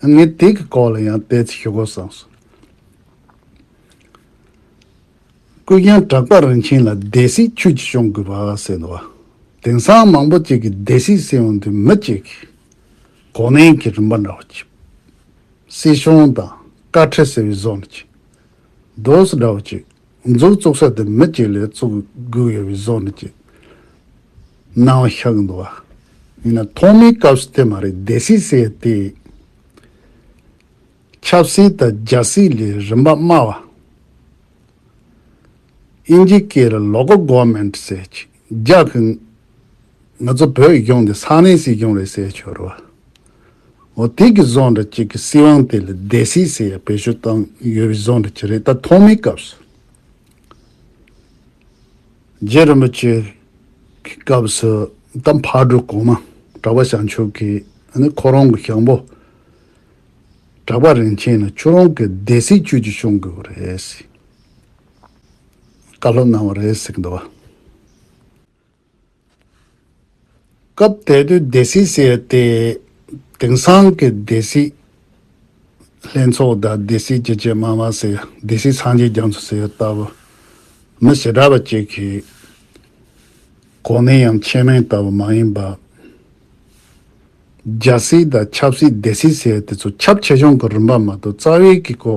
བ། ངས་དེ་གི་སྐོར་ལ་ཡང་ཏོག་ཙམ་ཞུ་དགོས་བསམས་སོང་། སྐུ་ཞང་གྲགས་པ་རིན་ཆེན་ལ་སྡེ་སྲིད་ཆོས་ཀྱིས་སྐྱོང་དགོས་པ་ཟེར་འདུག་བ། དེང་སང་མང་པོ་ཅིག་གིས་སྡེ་སྲིད་ཟེར་ཡོང་དུས་མི་གཅིག་གི་གོ་གནས་ཀྱི་རིམ་པ་འདྲ་བོ་ཅིག་སྲིད་སྐྱོང་དང་བཀའ་ཁྲི་ཟེར་བའི་བཟོ་འདྲ་ཅིག་རྡོ་སོ་འདྲ་བོ་ཅིག་མཛུབ་བཙུགས་ས་དེ་མི་གཅིག་ལ་བཙུགས་དགོས་ཡོད་པའི་བཟོ་འདྲ་ཅིག་སྣང་བ་ཤར་གི་འདུག་བ། ཡིན་ན་ཐོག་མའི་སྐབས་སུ་དེ་མ་རེད། སྡེ་སྲིད་ཟེར་དེ། ཆབ་སྲིད་དང་རྒྱལ་སྲིད་ལས་རིམ་པ་དམའ་བ། དབྱིན་ཇི་སྐད་ལ་local government ཟེར་ཅིག་རྒྱ་གི་ ང་ཚོ་བོད་ཡིག་སྦྱོང་དེ་ས་གནས་སྲིད་སྐྱོང་རེད་ཟེར་ཆོག་རེད་བ། འོ་དེ་གི་བཟོ་འདྲ་གཅིག་གི་སྲིད་དབང་དེ་ལ་སྡེ་སྲིད་ཟེར་ཡ་བེད་སྤྱོད་བཏང་ཡོད་པའི་བཟོ་འདྲ་ཅིག་རེད། ད་ཐོག་མའི་སྐབས་སུ། རྗེ་རིན་པོ་ཆེ་གི་སྐབས་སུ་ད་ཕག་གྲུ་གོང་མ་གྲགས་པ་བྱང་ཆུབ་ཀྱིས་ཨ་ནི་ཁོ་རང་གི་ཞང་པོ་གྲགས་པ་རིན་ཆེན་ལ་ཁྱོད་རང་གི་སྡེ་སྲིད་ཁྱོད་ཀྱིས་སྐྱོང་དགོས་པ་རེད་ཟེར། བཀའ་སློབ་གནང་བ་རེད་ཟེར་གི་འདུག་བ། སྐབས་དེ་དུས་སྡེ་སྲིད་ཟེར་ཏེ་དེང་སང་གི་སྡེ་སྲིད་ལྷན་ཚོགས་དང་སྡེ་སྲིད་རྒྱལ་གཅེས་དམར་དམར་ཟེར་སྡེ་སྲིད་སངས་རྒྱས་རྒྱ་མཚོ་ཟེར་ལྟ་བུ་མི་ཞེ་དྲག་པ་ཅིག་གིས་གོ་གནས་ཡང་ཆེ་མིན་ལྟ་བུ་མ་ཡིན་པ། རྒྱལ་སྲིད་དང་ཆབ་སྲིད་སྡེ་སྲིད་ཟེར་དེ་ཚོ་ཁྱབ་ཆེ་ཆུང་གི་རིམ་པ་མ་གཏོགས་རྩ་བའི་གི་གོ་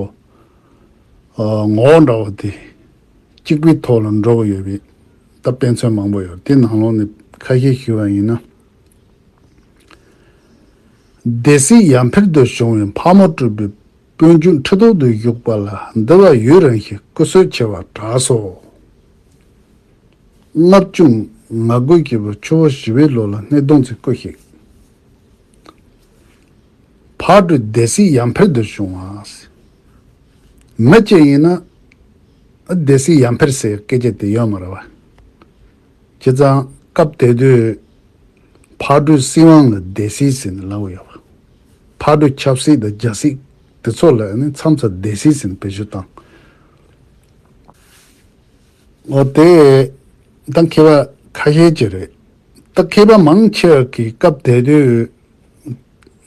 ཨ་ངོ་བོ་འདྲ་བོ་དེ་གཅིག་པའི་ཐོག་ལ་འགྲོ་གི་ཡོད་པའི་ད་དཔེ་མཚོན་མང་པོ་ཡོད། དེ་ནང་ལོགས་ནས་ཁ་ཤས་ཞུས་པ་ཡིན་ན། སྡེ་སྲིད་ཡར་འཕེལ་དུ་བྱུང་བའི་ཕག་མོ་གྲུ་པའི་སྤུན་རྒྱུད་ཁྲི་ཐོག་ཏུ་བཞུགས་པ་ལ་འདི་བ་ཡུན་རིང་ཞིང་སྐུ་གསོལ་ཆེ་བར་གྲགས་སོ། ལྔ་བཅུ་ང་དགུ་གི་བར་ཆུ་བོ་ཞི་བའི་ལོ་ལ་སྣེ་གདོང་ཚེ་སྐུ་གཤེགས། ཕག་གྲུ་སྡེ་སྲིད་ཡར་འཕེལ་དུ་བྱུང་བ། མི་གཅིག་ཡིན་ན་སྡེ་སྲིད་ཡར་འཕེལ་ཟེར་སྐད་ཆ་དེ་ཡོད་མ་རེད་བ། བྱས་ཙང་སྐབས་དེ་དུས་ཕག་གྲུའི་སྲིད་དབང་ལ་སྡེ་སྲིད་ཟེར་ནས་ལབ་ཡོད་བ། ཕག་གྲུའི་ཆབ་སྲིད་དང་རྒྱལ་སྲིད་དེ་ཚོ་ལ་ནི་མཚམས་མཚམས་སྡེ་སྲིད་ཟེར་ནས་བེད་སྤྱོད་བཏང་། འོ་དེ་ད་མཁས་པ་ཁ་ཤས་ཅིག་རེད། ད་མཁས་པ་མང་ཆེ་བ་གིས་སྐབས་དེ་དུས་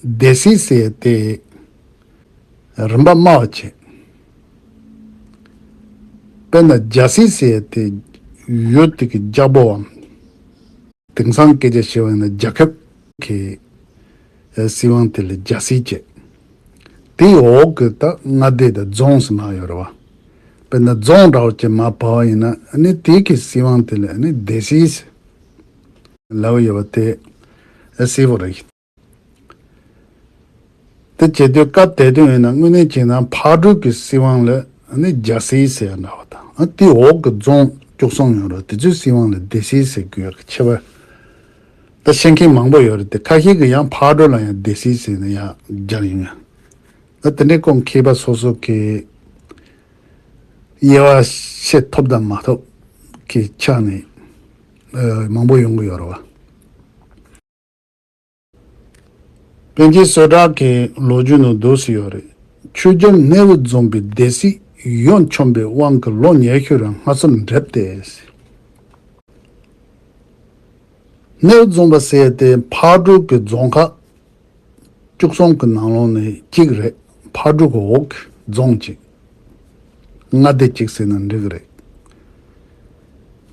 སྡེ་སྲིད་ཟེར་དེ་རིམ་པ་དམའ་བ་བྱས། དཔེར་ན་རྒྱལ་སྲིད་ཟེར་དེ་ཡུལ་དེ་གི་རྒྱལ་པོའམ་དེང་སང་སྐད་ཆ་བཤད་པ་ཡིན་ན་རྒྱལ་ཁབ་ཀྱི་སྲིད་དབང་དེ་ལ་རྒྱལ་སྲིད་བྱས། དེའི་འོག་གི་ད་མངའ་སྡེ་དང་རྫོང་ཟེར་མ་ཡོད་རེད་བ། དཔེར་ན་རྫོང་འདྲ་བོ་ཅིག་མར་བབས་པ་ཡིན་ན་ཨ་ནི་དེ་གི་སྲིད་དབང་དེ་ལ་ཨ་ནི་སྡེ་སྲིད་ལབ་ཡོད་པ་དེ་གསལ་པོ་རེད། དེ་བྱེད་དུས་སྐབས་དེ་དུས་ཡིན་ན་དངོས་གནས་བྱས་ན་ཕག་གྲུ་གི་སྲིད་དབང་ལ་ཨ་ནི་རྒྱལ་སྲིད་ཟེར་ཡ་འདྲ་བ་དང་ཨ་དེའི་འོག་གི་རྫོང་བཅུ་གསུམ་ཡོད་རེད། དེ་ཚོའི་སྲིད་དབང་ལ་སྡེ་སྲིད་ཟེར་དགོས་ཡག་གི་ཁྱད་པར། ད་ཤེས་མཁན་མང་པོ་ཡོད་རེད་དེ། ཁ་ཤས་ཀྱིས་ཡང་ཕག་གྲུ་ལ་ཡང་སྡེ་སྲིད་ཟེར་ནས་ཡང་སྦྱར་ཡིན་ཡང་། ད་དེ་འདྲའི་སྐོར་མཁས་པ་སོ་སོ་གི་དབྱེ་བ་ཕྱེ་ཐུབ་དང་མ་ཐུབ་ཀྱི་ཆ་ནས་ཨ་མང་པོ་ཡོང་གི་ཡོད་རེད་བ། པཎ་ཆེན་བསོད་གྲགས་ཀྱི་ལོ་རྒྱུས་ནང་འདུག་སེ་ཡོད་རེད། ཆོས་རྒྱལ་སྣེའུ་རྫོང་པའི་སྡེ་སྲིད་ཡོན་མཆོད་པའི་དབང་གིས་ལོ་ཉི་ཤུ་རིང་མངའ་གསོལ་འདྲེན་ཏེ། སྣེའུ་རྫོང་པ་ཟེར་ཏེ་ཕག་གྲུ་གི་རྫོང་ཁག་བཅུ་གསུམ་གྱི་ནང་ལོགས་ནས་གཅིག་རེད། ཕག་གྲུ་གི་འོག་གི་རྫོང་གཅིག་མངའ་སྡེ་གཅིག་ཟེར་ན་འགྲིག་གི་རེད།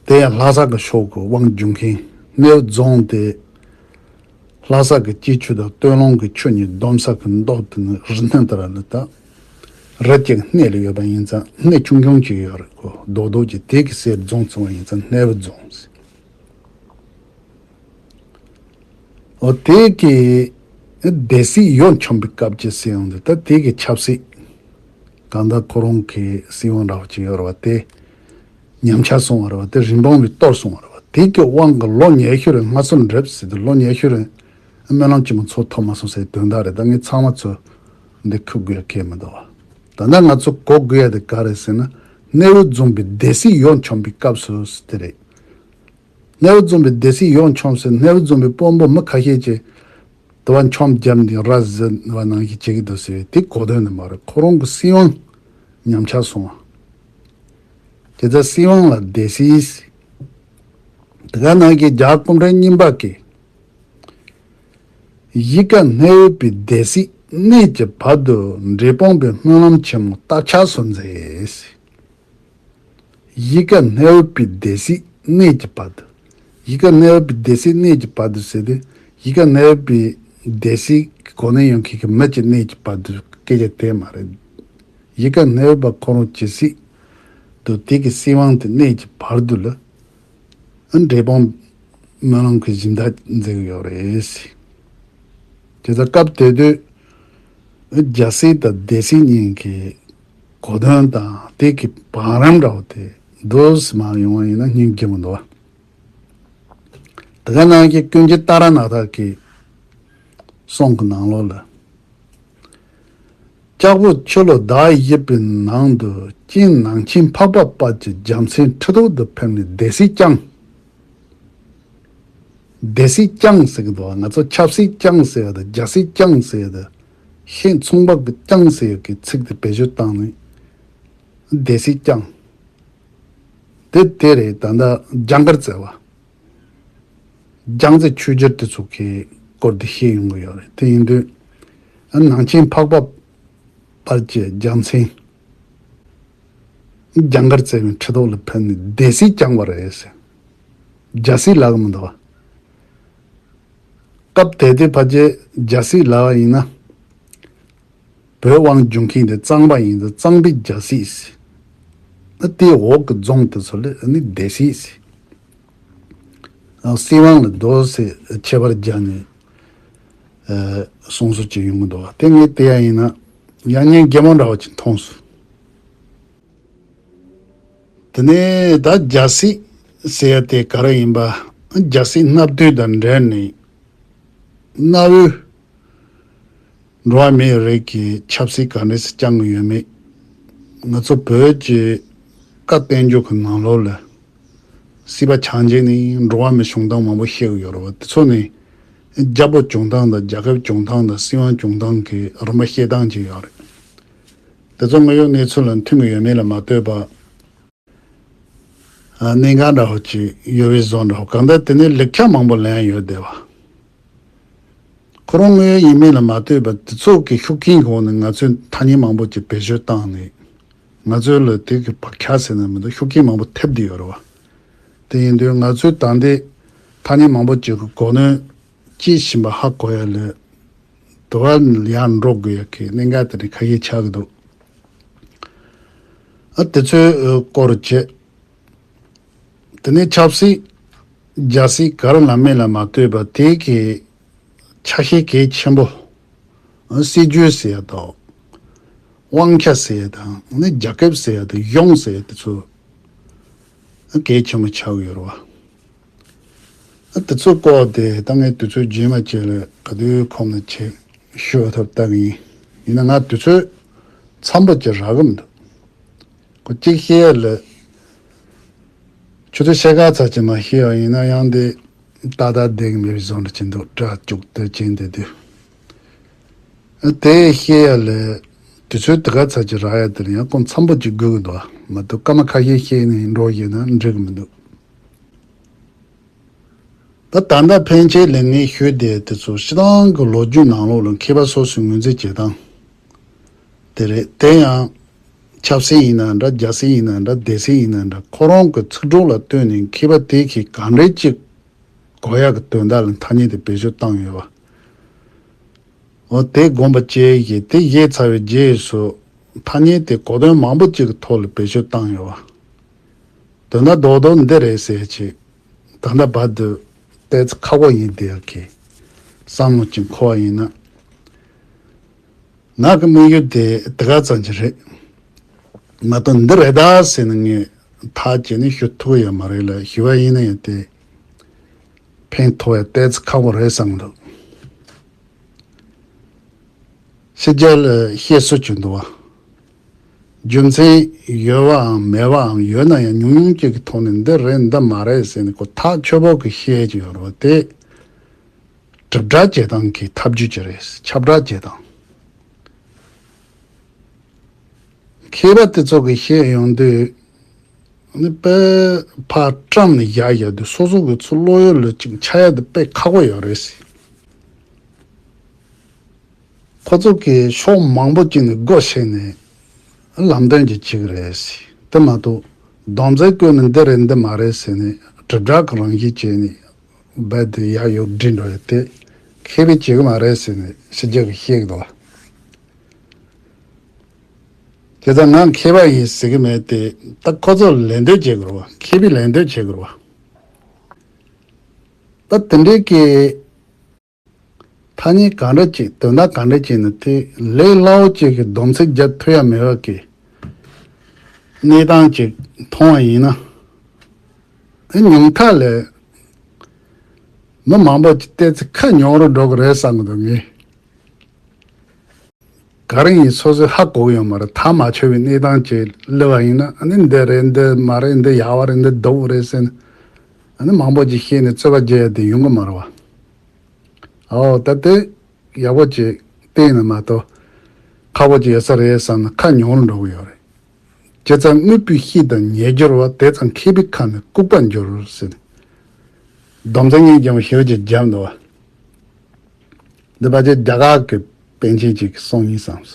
དེ་ཡང་ལྷ་ས་གི་ཕྱོགས་ཀྱི་དབང་སྒྱུར་མཁན། སྣེའུ་རྫོང་དེ་ལྷ་ས་གི་སྐྱིད་ཆུ་དང་སྟོད་ལུང་གི་ཆུ་གཉིས་བསྡོམས་ས་གི་མདོག་དེ་ནི་རི་སྣེ་ལྟར་ལ་ད་རི་གཅིག་སྣེ་ལ་ཡོད་པ་ཡིན་ཙང་སྣེ་ཆུང་ཆུང་གཅིག་ཡོད་རེད་གོ། རྡོག་རྡོག་གཅིག་དེ་གི་སར་རྫོང་བཙུགས་པ་ཡིན་ཙང་སྣེའུ་རྫོང་ཟེར། འོ་དེ་གི་སྡེ་སྲིད་ཡོན་མཆོད་པའི་སྐབས་ཀྱི་སྲིད་དབང་དེ་ད་དེ་གི་ཆབ་སྲིད་གང་ལྟར་ཁོ་རང་གི་སྲིད་དབང་འདྲ་བོ་ཅིག་ཡོད་རེད་བ། དེ་ཉམས་ཆག་སོང་བ་རེད་བ། དེ་རིན་སྤུངས་པས་གཏོར་སོང་བ་རེད་བ། དེ་གི་དབང་གིས་ལོ་ཉི་ཤུ་རིང་མངའ་གསོལ་འདྲེན་ཟེར་དུས་ལོ་ཉི་ཤུ་རིང་སྨོན་ལམ་ཆེན་མོ་ཚོགས་ཐུབ་མ་སོང་ཟེར་དོན་དག་རེད། ད་ངས་ཚང་མ་ཚོ་འདི་ཁུར་དགོས་ཡ་གལ་མི་འདུག་བ། ད་ལྟ་ང་ཚོ་གོ་དགོས་ཡ་དེ་ག་རེད་ཟེར་ན་སྣེའུ་རྫོང་པའི་སྡེ་སྲིད་ཡོན་མཆོད་པའི་སྐབས་སུ་དེ་རེད། སྣེའུ་རྫོང་པའི་སྡེ་སྲིད་ཡོན་མཆོད་ཟེར་སྣེའུ་རྫོང་པའི་དཔོན་པོ་མི་ཁ་ཤས་ཀྱིས་དུ་བ་མཆོད་བརྒྱབ་ནས་ར་བཟི་བ་ནང་བཞིན་བྱེད་ཀྱི་འདུག་ཟེར་བའི་དེ་གོ་དོན་ནི་མ་རེད། ཁོ་རང་གི་སྲིད་དབང་ཉམས་ཆག་སོང་བ། དེ་ལྟར་སྲིད་དབང་ལ་སྡེ་སྲིད། དེ་ག་ནང་བཞིན་རྒྱལ་བ་སྐུ་ཕྲེང་གཉིས་པ་གིས་གཞིས་ཀ་སྣེའུ་པའི་སྡེ་སྲིད་གནས་ཀྱི་བར་དུ་འབྲས་སྤུངས་པའི་སྨོན་ལམ་ཆེན་མོ་སྟབས་ཆགས་སུ་མཛད། གཞིས་ཀ་སྣེའུ་པའི་སྡེ་སྲིད་གནས་ཀྱི་བར་དུ། གཞིས་ཀ་སྣེའུ་པའི་སྡེ་སྲིད་གནས་ཀྱི་བར་དུ་ཟེར་ཏེ། གཞིས་ཀ་སྣེའུ་པའི་སྡེ་སྲིད་ཀྱི་གོ་གནས་ཡོད་མཁན་གྱི་མི་གཅིག་གནས་ཀྱི་བར་དུ་སྐད་ཆ་དེ་མ་རེད། གཞིས་ཀ་སྣེའུ་པ་ཁོ་རང་ཇི་སྲིད་དུ་དེ་གི་སྲིད་དབང་དེ་གནས་ཀྱི་བར་དུ་ལ་འབྲས་སྤུངས་སྨོན་ལམ་གྱི་སྦྱིན་བདག་མཛད་ཀྱི་ཡོད་རེད། དེ་ལྟར་སྐབས་དེ་དུས་རྒྱལ་སྲིད་དང་སྡེ་སྲིད་གཉིས་ཀྱི་གོ་དོན་དང་དེ་གི་བང་རིམ་འདྲ་བོ་དེ་འདུག་སེ་མར་ཡོང་བ་ཡིན་ན་སྙིང་རྗེ་མོ་འདུག་བ། དེ་ག་ནང་གི་ཀུན་མཁྱེན་ཏཱ་ར་ནཱ་ཐ་གི་གསུང་གི་ནང་ལོགས་ལ། ལྕགས་ཕོ་ཆུ་ལོ་ཟླ་བཞི་པའི་ནང་དུ་སྤྱན་ནང་ཆེན་འཕགས་པ་དཔལ་གྱི་རྒྱལ་མཚན་ཁྲི་ཐོག་ཏུ་ཕེབས་ནས་སྡེ་སྲིད་བསྐྱངས། སྡེ་སྲིད་བསྐྱངས་ཟེར་གི་འདུག་ང་ཚོ་ཆབ་སྲིད་བསྐྱངས་ཟེར་ཡ་དང་རྒྱལ་སྲིད་བསྐྱངས་ཟེར་ཡ་དང་ཤེས་མཚུངས་པ་གི་བསྐྱངས་ཟེར་ཡ་གི་ཚིག་དེ་བེད་སྤྱོད་བཏང་ནས་སྡེ་སྲིད་བསྐྱངས། དེ་དེ་རེད། ད་ལྟ་རྒྱ་གར་བཙལ་བ། རྒྱལ་རྩེ་ཆོས་རྒྱལ་དེ་ཚོ་གི་སྐོར་དེ་ཤེས་ཡོང་གི་ཡོད་རེད། དེ་ཡིན་དུས་ནང་ཆེན་འཕགས་པ་དཔལ་གྱི་རྒྱལ་མཚན་རྒྱ་གར་བཙལ་བའི་ཁྲི་ཐོག་ལ་ཕེབས་ནས་སྡེ་སྲིད་བསྐྱངས་པ་རེད་ཟེར། རྒྱལ་སྲིད་ལབ་གི་མི་འདུག་བ། སྐབས་དེ་དུས་ཕལ་ཆེར་རྒྱལ་སྲིད་ལབ་པ་ཡིན་ན། བོད་དབང་བསྒྱུར་མཁན་དེ་གཙང་པ་ཡིན་ཙང་གཙང་པའི་རྒྱལ་སྲིད་ཟེར། ཨ་དེའི་འོག་གི་རྫོང་དེ་ཚོ་ལ་ཨ་ནི་སྡེ་སྲིད་ཟེར། ཨ་སྲིད་དབང་ལ་རྡོ་སེ་ཁྱད་པར་རྒྱག་ནས་ཨ་གསུང་སྲོལ་ཅིག་ཡོང་གི་འདུག་བ། དེ་ངས་བལྟས་ཡ་ཡིན་ན་ཡང་སྙིང་རྗེ་མོ་འདྲ་བ་ཅིག་མཐོང་སོང་། དེ་ནས་ད་རྒྱལ་སྲིད་ཟེར་ཡ་དེ་ག་རེ་ཡིན་པ། རྒྱལ་སྲིད་མནའ་མཐུན་དང་འབྲེལ་ནས་གནའ་བོའི་འགྲོ་བ་མིའི་རིགས་ཀྱི་ཆབ་སྲིད་ག་འདྲ་སེ་བསྐྱངས་ཡོད་མེད། ང་ཚོ་བོད་ཀྱི་བཀའ་བསྟན་འགྱུར་གྱི་ནང་ལོགས་ལ་སྲིད་པ་ཆགས་འཇིག་ནས་འགྲོ་བ་མིའི་བྱུང་སྟངས་མང་པོ་བཤད་ཀྱི་ཡོད་རེད་བ། དེ་ཚོ་ནི་རྒྱལ་པོ་བྱུང་སྟངས་དང་རྒྱལ་ཁབ་བྱུང་སྟངས་དང་སྲིད་དབང་བྱུང་སྟངས་ཀྱི་རིམ་པ་བཤད་སྟངས་ཅིག་ཡོད་རེད། དེ་ཚོ་དངོས་ཡོད་གནས་ཚུལ་ལ་མཐུན་གྱི་ཡོད་མེད་ལ་མ་ལྟོས་པ། ཨ་གནད་འགག་འདྲ་བོ་ཅིག་ཡོད་པའི་བཟོ་འདྲ་བོ། གང་ལྟར་དེ་ནས་ལེགས་ཆ་མང་པོ་ལེན་ཡོད་བསྡད་པ། ཁོ་རང་དངོས་ཡོད་ཡིན་མིན་ལ་མ་ལྟོས་པར་དེ་ཚོ་གི་ཤུགས་རྐྱེན་འོག་ནས་ང་ཚོས་ཐ་སྙད་མང་པོ་ཅིག་བེད་སྤྱོད་བཏང་ནས་ང་ཚོའི་ལུས་དེ་གི་བག་ཆགས་ཟེར་ན་མི་འདུག་ཤུགས་རྐྱེན་མང་པོ་ཐེབས་བསྡད་ཡོད་རེད་བ། དེ་ཡིན་དུས་ང་ཚོས་ད་ལྟའི་ཐ་སྙད་མང་པོ་ཅིག་གི་གོ་གནས་སྐྱེས་བཞིན་པ་ཧ་གོ་ཡ་ལས་དུ་བ་ཡར་འགྲོ་དགོས་ཡ་གི་གནད་འགག་དེ་འདྲ་ཁ་ཤས་ཆགས་ཀྱི་འདུག་ཨ་དེ་ཚོའི་སྐོར་བྱས། དེ་ནས་ཆབ་སྲིད་རྒྱལ་སྲིད་ག་རེ་ལ་མེད་ལ་མ་ལྟོས་པ་དེ་གི་ཆ་ཤས་གལ་ཆེན་པོ། སྲིད་ཇུས་ཟེར་ཡ་དང་། དབང་ཆ་ཟེར་ཡ་དང་ནི་རྒྱལ་ཁབ་ཟེར་ཡ་དང་གཞུང་ཟེར་ཡ་དེ་ཚོ་གལ་ཆེན་པོ་ཆགས་ཡོད་རེད་བ། དེ་ཚོའི་སྐོར་དེ་ད་ངས་དུས་ཚོད་རྗེས་མ་བཅད་ལ་ག་དུས་ཁོམ་ན་བྱེད་ཞུ་ཐབས་ལྟ་གི་ཡིན། ཡིན་ན་ང་དུས་ཚོད་འཚམ་པོ་ཅིག་རག་གི་མི་འདུག་ཁོ་གཅིག་བཤད་ཡ་ལ། ཆུ་ཚོད་ཕྱེད་ཀ་ཙམ་ཅིག་མ་བཤད་པ་ཡིན་ན་ཡང་དེ་ཏག་ཏག་བསྡད་ཀྱི་མེད་པའི་བཟོ་འདྲ་ཅིག་འདུག་སྐྲག་བཅུག་སྟེ་ཅན་དེ་དུས། དེ་བཤད་ཡ་ལ་དུས་ཚོད་དེ་ག་ཙམ་ཅིག་རག་ཡ་དེ་ལ་ཡང་ཁོང་འཚམ་པོ་ཅིག་དགོས་ཀྱི་འདུག་མ་གཏོགས་སྐར་མ་ཁ་ཤས་བཤད་ནས་འགྲོ་བཞིན་ན་འགྲིག་གི་མི་འདུག་ད་ད་ལྟ་ཕན་ཆད་ལས་ངས་ཞུས་བསྡད་དེ་ཚོ་སྤྱིར་བཏང་གི་ལོ་རྒྱུས་ནང་ལོགས་ལ་མཁས་པ་སོ་སོས་ངོས་འཛིན་བྱེད་སྟངས་དེ་རེད། དེ་ཡང་ཆབ་སྲིད་ཡིན་ན་འདྲ། རྒྱལ་སྲིད་ཡིན་ན་འདྲ། སྡེ་སྲིད་ཡིན་ན་འདྲ། ཁོ་རང་གི་ཚིག་གྲོགས་ལ་ལྟོས་ནས་མཁས་པ་དེ་གིས་གང་འདྲ་ཅིག་གོ་ཡག་གི་དོན་དག་ལ་ཐ་སྙད་དེ་བེད་སྤྱོད་བཏང་ཡོད་པ། འོ་དེ་དགོངས་པ་བཅས་ཀྱིས་དེ་བཞེས་ཚར་བའི་རྗེས་སུ་ཐ་སྙད་དེ་གོ་དོན་མང་པོ་ཅིག་གི་ཐོག་ལ་བེད་སྤྱོད་བཏང་ཡོད་པ། དོན་དག་རྡོག་རྡོག་འདི་རེད་ཟེར་ཅིག་ད་ལྟ་བར་དུ་ཏོག་ཙམ་ཁག་པོ་ཡིན་བསྡད་ཡག་གི་བསམ་བློ་ཅིག་འཁོར་བ་ཡིན་ན། ང་གི་དམིགས་ཡུལ་དེ་དེ་ག་ཙམ་ཅིག་རེད། མ་གཏོགས་འདི་རེད་ད་ཟེར་ནས་ངས་ཐག་བཅད་ནས་ཞུ་ཐུབ་ཡོད་མ་རེད་ལ། ཞུ་བ་ཡིན་ན་ཡང་དེ་ཕན་ཐོགས་ཡ་ཏོག་ཙམ་ཁག་པོ་རེད་བསམ་གྱི་འདུག་ཕྱི་རྒྱལ་ལ་བཤད་སྲོལ་ཅིག་འདུག་བ། རྒྱུ་མཚན་ཡོད་པའམ་མེད་པའམ་ཡོད་ན་ཡང་ཉུང་ཉུང་ཅིག་གི་ཐོག་ནས་འདི་རེད་འདི་མ་རེད་ཟེར་ནས་ཁོ་ཐག་ཆོད་པོ་གི་བཤད་ཀྱི་ཡོད་རེད་བ། དེ་དྲིལ་བསྒྲགས་བྱེད་སྟངས་ཀྱི་ཐབས་ཇུས་ཅིག་རེད། ཁྱབ་བསྒྲགས་བྱེད་སྟངས། མཁས་པ་དེ་ཚོ་གིས་བཤད་ཡོང་དུས་ནི་དཔེ་ཕར་བཀྲམ་ནས་བཞག་བཞག་དུས་སོ་སོ་གི་ཚུར་བློ་ཡུལ་ལ་ཅིག་འཆར་ཡ་དེ་དཔེ་ཁག་པོ་ཡོད་རེད་ཟེར། ཁོ་ཚོ་གིས་ཕྱོགས་མང་པོ་ཅིག་ནས་སྒོ་ཕྱེ་ནས་ལམ་སྟོན་ཅིག་བྱེད་ཀྱི་རེད་ཟེར། དེ་མ་གཏོགས་སྡོམ་ཚིག་བཀོད་ནས་འདི་རེད་འདི་མ་རེད་ཟེར་ནས་དྲིལ་བསྒྲགས་ཀྱི་རང་བཞིན་བྱས་ནས་རྦད་དེ་ཡར་ཡོད་འགྲིལ་འགྲོ་ཡ་དེ་མཁས་པས་བྱེད་ཀྱི་མ་རེད་ཟེར་ནས་ཕྱི་རྒྱལ་གྱིས་བཤད་ཀྱི་འདུག་བ། དེ་ལྟར་ང་མཁས་པ་ཡིན་ཟེར་གྱི་མེད་དེ། ད་ཁོ་ཚོ་ལད་ཟློས་བྱེད་དགོས་རེད་བ། མཁས་པས་ལད་ཟློས་བྱེད་དགོས་རེད་བ། ད་དེ་འདྲའི་གི་ཐ་སྙད་གང་འདྲ་ཅིག་དོན་དག་གང་འདྲ་ཅིག་ནི་དེ་ལས་སླ་བོ་ཅིག་གི་སྡོམ་ཚིག་རྒྱག་ཐུབ་ཡ་མེད་པ་གི་གནས་སྟངས་ཅིག་མཐོང་བ་ཡིན་ན། ཨེ་ཉུང་མཐའ་ལས་ མི་མང་པོ་ཅིག་བལྟས་ཚེ་ཁ་ཉུང་རུ་འགྲོ་གི་རེད་བསམ་གི་འདུག་ངས། ག་རེ་ཡིན་སོ་སོས་ཧ་གོ་གི་ཡོད་མ་རེད། ཐག་མ་ཆོད་པའི་གནས་སྟངས་ཅིག་སླེབས་པ་ཡིན་ན། ཨ་ནི་འདི་རེད་འདི་མ་རེད། འདི་ཡག་པ་རེད། འདི་སྡུག་རེད་ཟེར་ནས། ཨ་ནི་མང་པོ་ཅིག་བཤད་ནས་རྩོད་པ་རྒྱག་ཡ་དེ་ཡོང་གི་མ་རེད་བ། ཨོ་ད་དེ་ཡག་པོ་ཅིག་བལྟས་ན་མ་གཏོགས་ཁག་པོ་ཅིག་ཡོད་ས་རེད་བསམ་ན་ཁ་ཉུང་རུ་འགྲོ་གི་ཡོད་རེད། བྱས་ཙང་དངོས་པོའི་ཤེས་དང་ཉེ་སྦྱོར་བ། དེ་ཙམ་མཁས་པའི་ཁ་ནི་ལྐུགས་པར་འགྱུར་ཟེར། སྡོམ་ཚིག་སྙན་རྒྱང་ཞེ་པོ་ཅིག་བརྒྱབ་འདུག་བ། འདི་ཕལ་ཆེར་རྒྱ་གར་གྱི་པཎ་ཆེན་ཅིག་གི་གསུང་ཡིན་བསམས་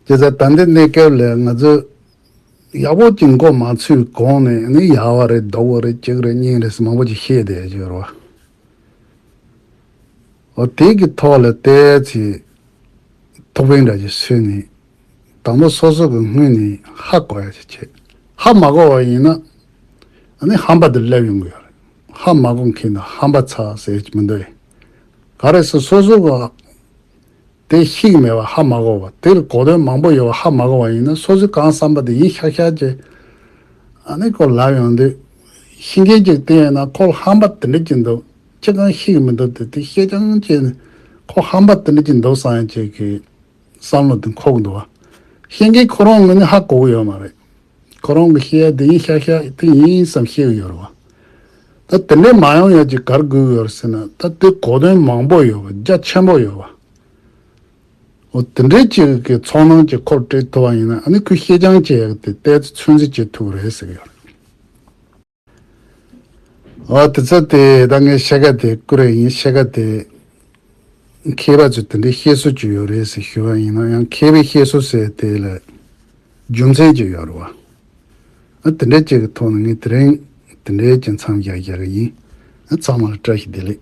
སོང་། བྱས་ཙང་ད་ལྟའི་གནས་སྐབས་ལ་ང་ཚོས་ཡག་པོ་ཅིག་མགོ་མ་ཚོས་གོང་ནས་ནི་ཡག་པ་རེད། སྡུག་པ་རེད། གཅིག་རེད། གཉིས་རེད་ཟེར་མང་པོ་ཅིག་བཤད་བསྡད་ཡོད་རེད་བ། འོ་དེ་གི་ཐོག་ལ་བལྟས་ཚེ་ཐུགས་ཕན་འདྲ་ཅིག་གསོས་ནས། དང་པོ་སོ་སོ་གི་སྔུན་ནས་ཧ་གོ་ཡ་ཅིག་བྱེད། ཧ་མ་གོ་བ་ཡིན་ན་ཨ་ནི་ཧམ་པ་དེ་སླེབས་ཡོང་གི་ཡོད་རེད། ཧ་མ་གོ་མཁན་དང་ཧམ་པ་ཚ་ཟེར་གྱི་མི་འདུག་ཨེ། ག་རེ་ཟེར་སོ་སོ་གི་དེ་ཤེས་ཀྱི་མེད་པ་ཧ་མ་གོ་བ། དེར་གོ་དོན་མང་པོ་ཡོད་པ་ཧ་མ་གོ་བ་ཡིན་ན། སོ་སོའི་གང་བསམ་པ་དེ་ཡིན་ཤག་ཤག་ཅེས་ཨ་ནི་ཁོ་ལབ་ཡོང་དུས། ཤེས་མཁན་ཅིག་བསྟན་ཡོད་ན་ཁོ་ལ་ཧམ་པ་དེ་འདྲ་ཅིག་འདུག་ཅི་གང་ཤེས་ཀྱི་མི་འདུག་དེ་དེ་བཤད་རྐྱང་བྱས་ནས་ཁོ་ཧམ་པ་དེ་འདྲ་ཅིག་འདུག་བསམ་ཡ་ཅིག་གི་བསམ་བློ་དེ་འཁོར་གི་འདུག་བ། ཤེས་མཁན་ཁོ་རང་ངོས་ནས་ཧ་གོ་གི་ཡོད་མ་རེད། ཁོ་རང་གི་བཤད་ཡ་དེ་ཡིན་ཤག་ཤག་དེ་ཡིན་བསམ་ཤེས་ཀྱི་ཡོད་རེད་བ། ད་དེ་འདྲས་མ་ཡོང་ཡ་ཅིག་ག་རེ་དགོས་ཀྱི་ཡོད་རེད་ཟེར་ན། ད་དེ་གོ་དོན་མང་པོ་ཡོད་པ། རྒྱ་ཆེན་པོ་ཡོད་པ། འོ་དེ་འདྲས་ཅིག་གི་ཚོར་སྣང་ཅིག་ཁོར་སྤྲད་ཐུབ་པ་ཡིན་ན། ཨ་ནི་ཁོས་བཤད་རྐྱང་བྱས་ཡ་དེ་ཏོག་ཙམ་ཚོད་འཛིན་བྱེད་ཐུབ་ཀྱི་རེད་ཟེར་གྱི་ཡོད་རེད། འོ་དེ་ཚོ་དེ་ད་ངས་བཤད་ག་དེ་བསྐུར་ཡ་ཡིན། བཤད་ག་དེ་མཁས་པ་ཚོས་དེ་འདྲའི་བཤད་སྲོལ་ཅིག་ཡོད་རེད་ཟེར་ཞུ་བ་ཡིན་ན་ཡང་། མཁས་པའི་བཤད་སྲོལ་ཟེར་དེ་ལ་རྒྱུ་མཚན་ཅིག་ཡོད་རེད་བ། ཨ་དེ་འདྲའི་ཅིག་གི་ཐོག་ནས་ངས་དེ་རིང་དེ་འདྲའི་ཅིག་མཚམས་བཞག་བཞག་གི་ཡིན། ཨ་ཚང་མ་ལ་བཀྲ་ཤིས་བདེ་ལེགས།